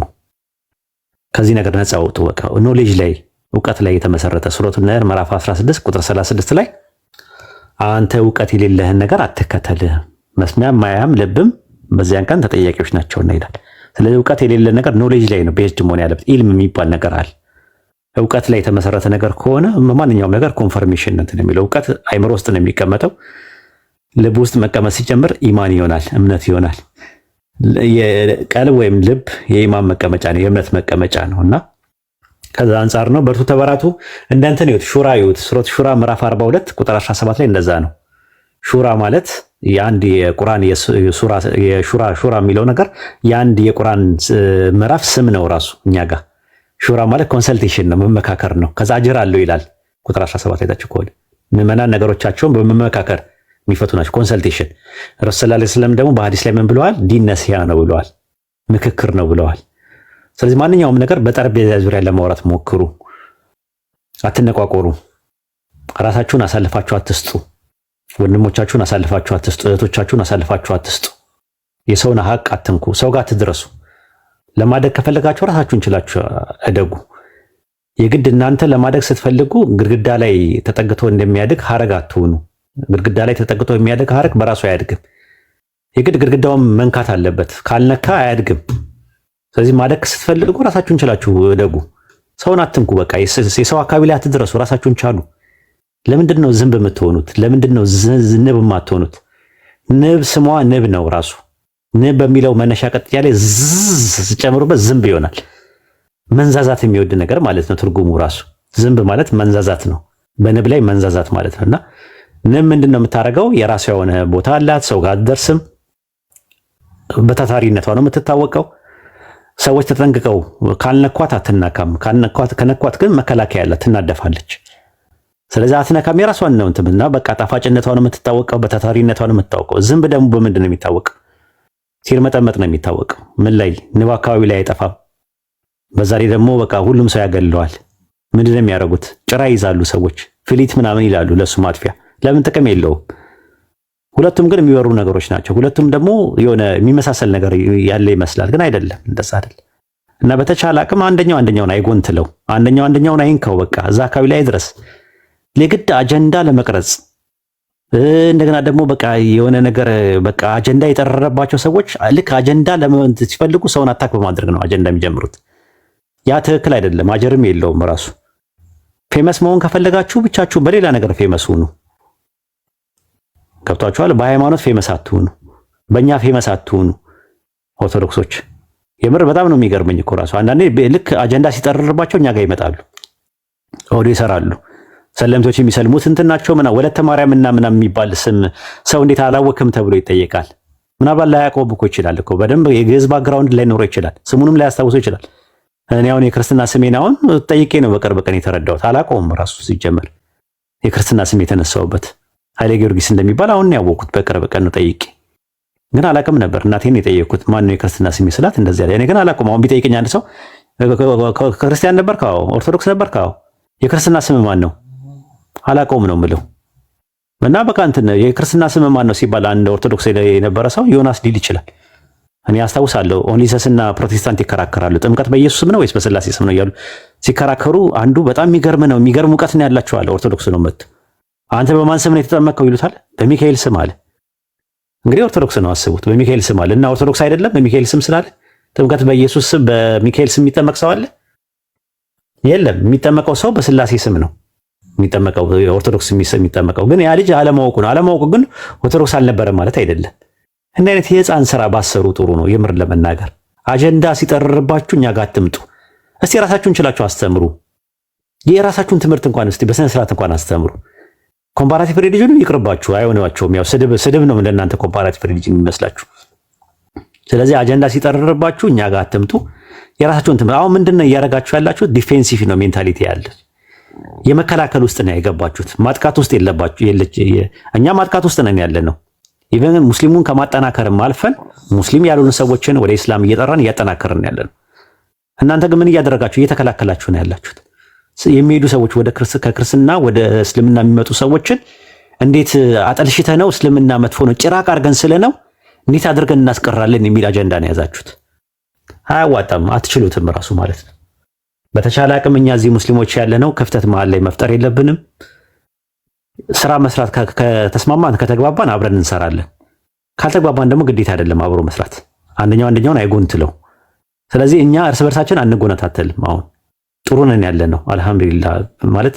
ከዚህ ነገር ነፃ አውጡ። በቃ knowledge ላይ እውቀት ላይ የተመሰረተ ሱረቱ ነህር ምዕራፍ 16 ቁጥር 36 ላይ አንተ እውቀት የሌለህን ነገር አትከተል፣ መስሚያም ማያም ልብም በዚያን ቀን ተጠያቂዎች ናቸውና ይላል። ስለዚህ እውቀት የሌለ ነገር knowledge ላይ ነው based መሆን ያለበት። ኢልም የሚባል ነገር አለ። እውቀት ላይ የተመሰረተ ነገር ከሆነ ማንኛውም ነገር confirmation እንትን የሚለው እውቀት አይምሮ ውስጥ ነው የሚቀመጠው። ልብ ውስጥ መቀመጥ ሲጀምር ኢማን ይሆናል፣ እምነት ይሆናል። ቀልብ ወይም ልብ የኢማን መቀመጫ ነው፣ የእምነት መቀመጫ ነው። እና ከዛ አንጻር ነው። በርቱ፣ ተበራቱ። እንደንትን ይሁት ሹራ ይሁት ሱረት ሹራ ምዕራፍ 42 ቁጥር 17 ላይ እንደዛ ነው። ሹራ ማለት የአንድ የቁርአን የሱራ የሹራ ሹራ የሚለው ነገር የአንድ የቁርአን ምዕራፍ ስም ነው ራሱ። እኛ ጋር ሹራ ማለት consultation ነው፣ መመካከር ነው። ከዛ አጅር አለው ይላል ቁጥር 17 አይታችሁ ከሆነ ምዕመናን ነገሮቻቸውን በመመካከር የሚፈቱ ናቸው። Consultation። ረሱል ሰለላሁ ዐለይሂ ወሰለም ደግሞ በሐዲስ ላይ ምን ብለዋል? ዲን ነሲሃ ነው ብለዋል፣ ምክክር ነው ብለዋል። ስለዚህ ማንኛውም ነገር በጠረጴዛ ዙሪያ ለማውራት ሞክሩ። አትነቋቆሩ። ራሳችሁን አሳልፋችሁ አትስጡ። ወንድሞቻችሁን አሳልፋችሁ አትስጡ። እህቶቻችሁን አሳልፋችሁ አትስጡ። የሰውን ሀቅ አትንኩ። ሰው ጋር አትድረሱ። ለማደግ ከፈለጋችሁ ራሳችሁን ችላችሁ እደጉ። የግድ እናንተ ለማደግ ስትፈልጉ ግድግዳ ላይ ተጠግቶ እንደሚያድግ ሀረግ አትሁኑ። ግድግዳ ላይ ተጠግቶ የሚያድግ ሀረግ በራሱ አያድግም። የግድ ግድግዳውን መንካት አለበት። ካልነካ አያድግም። ስለዚህ ማደግ ስትፈልጉ ራሳችሁን ችላችሁ እደጉ። ሰውን አትንኩ። በቃ የሰው አካባቢ ላይ አትድረሱ። ራሳችሁን ቻሉ። ለምንድን ነው ዝንብ የምትሆኑት? ለምንድን ነው ንብ የማትሆኑት? ንብ ስሟ ንብ ነው ራሱ። ንብ በሚለው መነሻ ቅጥያ ላይ ዝዝ ጨምሩበት ዝንብ ይሆናል። መንዛዛት የሚወድ ነገር ማለት ነው ትርጉሙ ራሱ። ዝንብ ማለት መንዛዛት ነው። በንብ ላይ መንዛዛት ማለት ነው። እና ንብ ምንድን ነው የምታደርገው? የራሷ የሆነ ቦታ አላት። ሰው ጋር አትደርስም። በታታሪነቷ ነው የምትታወቀው። ሰዎች ተጠንቅቀው ካልነኳት አትናካም። ከነኳት ግን መከላከያ አላት፣ ትናደፋለች። ስለዚህ አትነካም። የራሷን ነው እንትና በቃ ጣፋጭነቷ ነው የምትታወቀው፣ በታታሪነቷ ነው የምትታወቀው። ዝንብ ደግሞ በምንድን ነው የሚታወቀው? ሲርመጠመጥ ነው የሚታወቀው። ምን ላይ? ንብ አካባቢ ላይ አይጠፋም። በዛ ላይ ደግሞ በቃ ሁሉም ሰው ያገልለዋል። ምንድን ነው የሚያደርጉት? ጭራ ይዛሉ ሰዎች፣ ፍሊት ምናምን ይላሉ ለሱ ማጥፊያ። ለምን ጥቅም የለውም። ሁለቱም ግን የሚበሩ ነገሮች ናቸው። ሁለቱም ደግሞ የሆነ የሚመሳሰል ነገር ያለ ይመስላል፣ ግን አይደለም። እንደዛ አይደለም። እና በተቻለ አቅም አንደኛው አንደኛውን አይጎንትለው፣ አንደኛው አንደኛውን አይንካው። በቃ እዛ አካባቢ ላይ አይድረስ። የግድ አጀንዳ ለመቅረጽ እንደገና ደግሞ በቃ የሆነ ነገር በቃ አጀንዳ የጠረረባቸው ሰዎች ልክ አጀንዳ ሲፈልጉ ሰውን attack በማድረግ ነው አጀንዳ የሚጀምሩት። ያ ትክክል አይደለም፣ አጀርም የለውም ራሱ። Famous መሆን ከፈለጋችሁ ብቻችሁ በሌላ ነገር famous ሁኑ። ገብቷችኋል? በሃይማኖት famous አትሁኑ፣ በእኛ famous አትሁኑ። ኦርቶዶክሶች የምር በጣም ነው የሚገርመኝ እኮ ራሱ አንዳንዴ ልክ አጀንዳ ሲጠረርባቸው እኛ ጋር ይመጣሉ፣ ኦዲዮ ይሰራሉ። ሰለምቶች የሚሰልሙት እንትን ናቸው ምና ወለተ ማርያም እና ምናምን የሚባል ስም ሰው እንዴት አላወክም ተብሎ ይጠየቃል። ምናልባት ላያውቀው እኮ ይችላል እኮ በደንብ የግዕዝ background ላይኖረው ይችላል። ስሙንም ላያስታውሰው ይችላል። እኔ አሁን የክርስትና ስሜን አሁን ጠይቄ ነው በቅርብ ቀን የተረዳሁት። አላውቀውም ራሱ ሲጀመር የክርስትና ስም የተነሳውበት ኃይለ ጊዮርጊስ እንደሚባል አሁን ነው ያወቅኩት። በቅርብ ቀን ነው ጠይቄ፣ ግን አላውቅም ነበር። እናቴን የጠየቅኩት ማን ነው የክርስትና ስሜ ስላት እንደዚህ አለ። እኔ ግን አላውቅም። አሁን ቢጠይቀኝ አንድ ሰው ክርስቲያን ነበር? አዎ። ኦርቶዶክስ ነበር? አዎ። የክርስትና ስም ማን ነው? አላውቀውም ነው የምለው። እና በቃ እንትን የክርስትና ስም ማን ነው ሲባል አንድ ኦርቶዶክስ የነበረ ሰው ዮናስ ሊል ይችላል። እኔ አስታውሳለሁ Only Jesus እና ፕሮቴስታንት ይከራከራሉ። ጥምቀት በኢየሱስ ስም ነው ወይስ በስላሴ ስም ነው እያሉ ሲከራከሩ አንዱ በጣም የሚገርም ነው የሚገርም እውቀት ነው ያላቸው አለ። ኦርቶዶክስ ነው መጥቶ አንተ በማን ስም ነው የተጠመቅከው ይሉታል። በሚካኤል ስም አለ። እንግዲህ ኦርቶዶክስ ነው አስቡት። በሚካኤል ስም አለ እና ኦርቶዶክስ አይደለም በሚካኤል ስም ስላለ ጥምቀት በኢየሱስ ስም በሚካኤል ስም የሚጠመቅ ሰው አለ? የለም። የሚጠመቀው ሰው በስላሴ ስም ነው የሚጠመቀው፣ ኦርቶዶክስ የሚጠመቀው ግን ያ ልጅ አለማወቁ ነው። አለማወቁ ግን ኦርቶዶክስ አልነበረም ማለት አይደለም። እንዲህ አይነት የህፃን ስራ ባሰሩ ጥሩ ነው። የምር ለመናገር አጀንዳ ሲጠርርባችሁ እኛ ጋር አትምጡ። እስቲ የራሳችሁን ችላችሁ አስተምሩ። የራሳችሁን ትምህርት እንኳን እስቲ በስነ ስርዓት እንኳን አስተምሩ። Comparative religion ኑ ይቅርባችሁ፣ አይሆናቸውም። ያው ስድብ ስድብ ነው ለእናንተ comparative religion የሚመስላችሁ። ስለዚህ አጀንዳ ሲጠርርባችሁ እኛ ጋር አትምጡ። የራሳችሁን ትምህርት አሁን ምንድን ነው እያደረጋችሁ ያላችሁት? Defensive ነው mentality ያለ የመከላከል ውስጥ ነው የገባችሁት። ማጥቃት ውስጥ የለባችሁ። እኛ ማጥቃት ውስጥ ነን ያለ ነው። Even ሙስሊሙን ከማጠናከርም አልፈን ሙስሊም ያልሆኑ ሰዎችን ወደ ኢስላም እየጠራን እያጠናከርን ያለ ነው። እናንተ ግን ምን እያደረጋችሁ? እየተከላከላችሁ ነው ያላችሁት። የሚሄዱ ሰዎች ወደ ከክርስትና ወደ እስልምና የሚመጡ ሰዎችን እንዴት አጠልሽተ ነው እስልምና መጥፎ ነው ጭራቅ አድርገን ስለ ነው እንዴት አድርገን እናስቀራለን የሚል አጀንዳ ነው የያዛችሁት። አያዋጣም፣ አትችሉትም ራሱ ማለት ነው። በተቻለ አቅም እኛ እዚህ ሙስሊሞች ያለነው ክፍተት መሀል ላይ መፍጠር የለብንም። ስራ መስራት ከተስማማን ከተግባባን አብረን እንሰራለን። ካልተግባባን ደግሞ ግዴታ አይደለም አብሮ መስራት። አንደኛው አንደኛውን አይጎንትለው። ስለዚህ እኛ እርስ በርሳችን አንጎነታተልም። አሁን ጥሩ ነን ያለ ነው አልሐምዱሊላህ፣ ማለት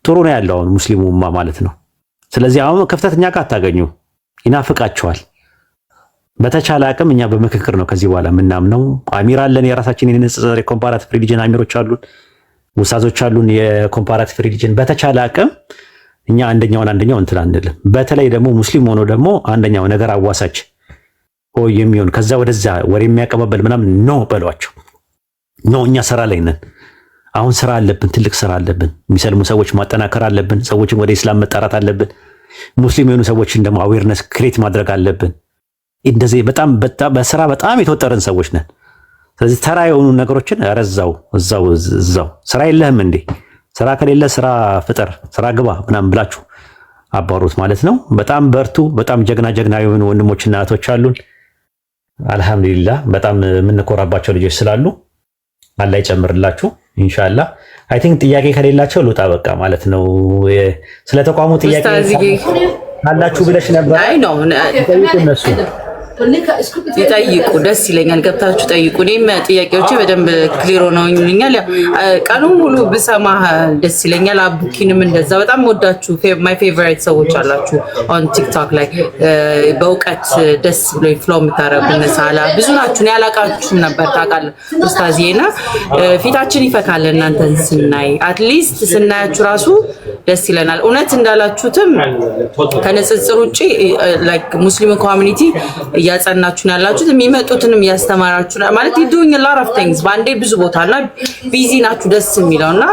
ጥሩ ነው ያለው አሁን ሙስሊሙማ ማለት ነው። ስለዚህ አሁን ክፍተት እኛ ጋር አታገኙ፣ ይናፍቃቸዋል። በተቻለ አቅም እኛ በምክክር ነው ከዚህ በኋላ የምናምነው። አሚር አለን፣ የራሳችን የንጽጽር የ comparative religion አሚሮች አሉን። ኡስታዞች አሉን የ comparative religion። በተቻለ አቅም እኛ አንደኛውን አንደኛው እንትን አንልም። በተለይ ደግሞ ሙስሊም ሆኖ ደግሞ አንደኛው ነገር አዋሳች የሚሆን፣ ከዛ ወደዛ ወሬ የሚያቀባበል ምናምን no በሏቸው። No፣ እኛ ስራ ላይ ነን። አሁን ስራ አለብን፣ ትልቅ ስራ አለብን። የሚሰልሙ ሰዎች ማጠናከር አለብን። ሰዎችን ወደ ኢስላም መጣራት አለብን። ሙስሊም የሆኑ ሰዎችን ደግሞ awareness create ማድረግ አለብን። እንደዚህ በጣም በጣም በስራ በጣም የተወጠረን ሰዎች ነን። ስለዚህ ተራ የሆኑ ነገሮችን ኧረ እዛው እዛው እዛው ስራ የለህም እንዴ? ስራ ከሌለ ስራ ፍጠር፣ ስራ ግባ ምናምን ብላችሁ አባሩት ማለት ነው። በጣም በርቱ። በጣም ጀግና ጀግና የሆኑ ወንድሞችና እህቶች አሉን። አልሐምዱሊላህ፣ በጣም የምንኮራባቸው ልጆች ስላሉ አላህ ይጨምርላችሁ ኢንሻአላህ። I think ጥያቄ ከሌላቸው ልውጣ በቃ ማለት ነው። ስለ ተቋሙ ጥያቄ ካላችሁ ብለሽ ነበር። አይ ነው። ጠይቁ እነሱ። ይጠይቁ፣ ደስ ይለኛል። ገብታችሁ ጠይቁ። እኔም ጥያቄዎቼ በደንብ clear ሆነውኛል። ቀኑን ሙሉ ብሰማህ ደስ ይለኛል። አቡኪንም እንደዛ፣ በጣም ወዳችሁ my favorite ሰዎች አላችሁ on TikTok ላይ፣ በእውቀት ደስ ብሎ flow የምታደርጉ፣ እነ ሳላ ብዙ ናችሁ። እኔ አላውቃችሁም ነበር፣ ታውቃለህ ኡስታዝዬ፣ እና ፊታችን ይፈካል እናንተን ስናይ፣ at least ስናያችሁ ራሱ ደስ ይለናል። እውነት እንዳላችሁትም ከንጽጽር ውጭ like ሙስሊም community እያጸናችሁ ነው ያላችሁት፣ የሚመጡትንም እያስተማራችሁ ነው ማለት doing lot of things በአንዴ ብዙ ቦታ እና busy ናችሁ፣ ደስ የሚለው። እና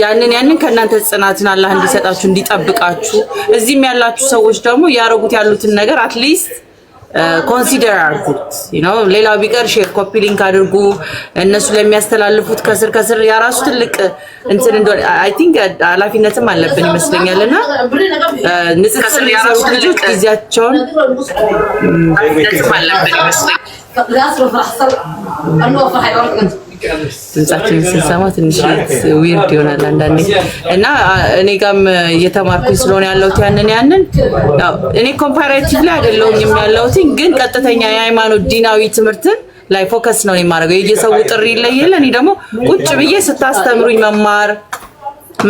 ያንን ከእናንተ ጽናትን አላህ እንዲሰጣችሁ፣ እንዲጠብቃችሁ፣ እዚህም ያላችሁ ሰዎች ደግሞ እያደረጉት ያሉትን ነገር at least consider አድርጉት። ሌላው ቢቀር share፣ copy link አድርጉ። እነሱ ለሚያስተላልፉት ከስር ከስር ያራሱ ትልቅ እንትን እንደሆነ I think ኃላፊነትም አለብን ይመስለኛል። እና ንጽጽር የሚሰሩት ልጆች ጊዜያቸውን አለብን ይመስለኛል። ድምጻችንን ስንሰማ ትንሽ weird ይሆናል አንዳንዴ። እና እኔ ጋም እየተማርኩኝ ስለሆነ ያለሁት ያንን ያው እኔ comparative ላይ አይደለሁኝም ያለሁት፣ ግን ቀጥተኛ የሃይማኖት ዲናዊ ትምህርትን ላይ focus ነው የማደርገው። የየሰው ጥሪ ይለየለ፣ እኔ ደግሞ ቁጭ ብዬ ስታስተምሩኝ መማር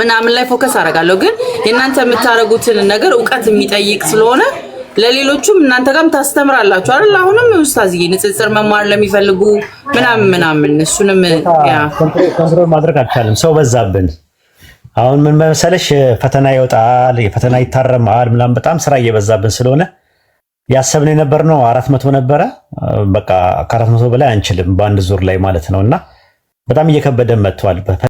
ምናምን ላይ focus አደርጋለሁ። ግን የእናንተ የምታደርጉትን ነገር እውቀት የሚጠይቅ ስለሆነ ለሌሎቹም እናንተ ጋርም ታስተምራላችሁ አይደል? አሁንም ኡስታዝዬ ንጽጽር መማር ለሚፈልጉ ምናምን ምናምን እሱንም yeah። Control ማድረግ አልቻለም። ሰው በዛብን። አሁን ምን መሰለሽ፣ ፈተና ይወጣል፣ የፈተና ይታረማል ምናምን፣ በጣም ስራ እየበዛብን ስለሆነ ያሰብነው የነበርነው 400 ነበረ። በቃ ከ400 በላይ አንችልም በአንድ ዙር ላይ ማለት ነው። እና በጣም እየከበደን መጥቷል።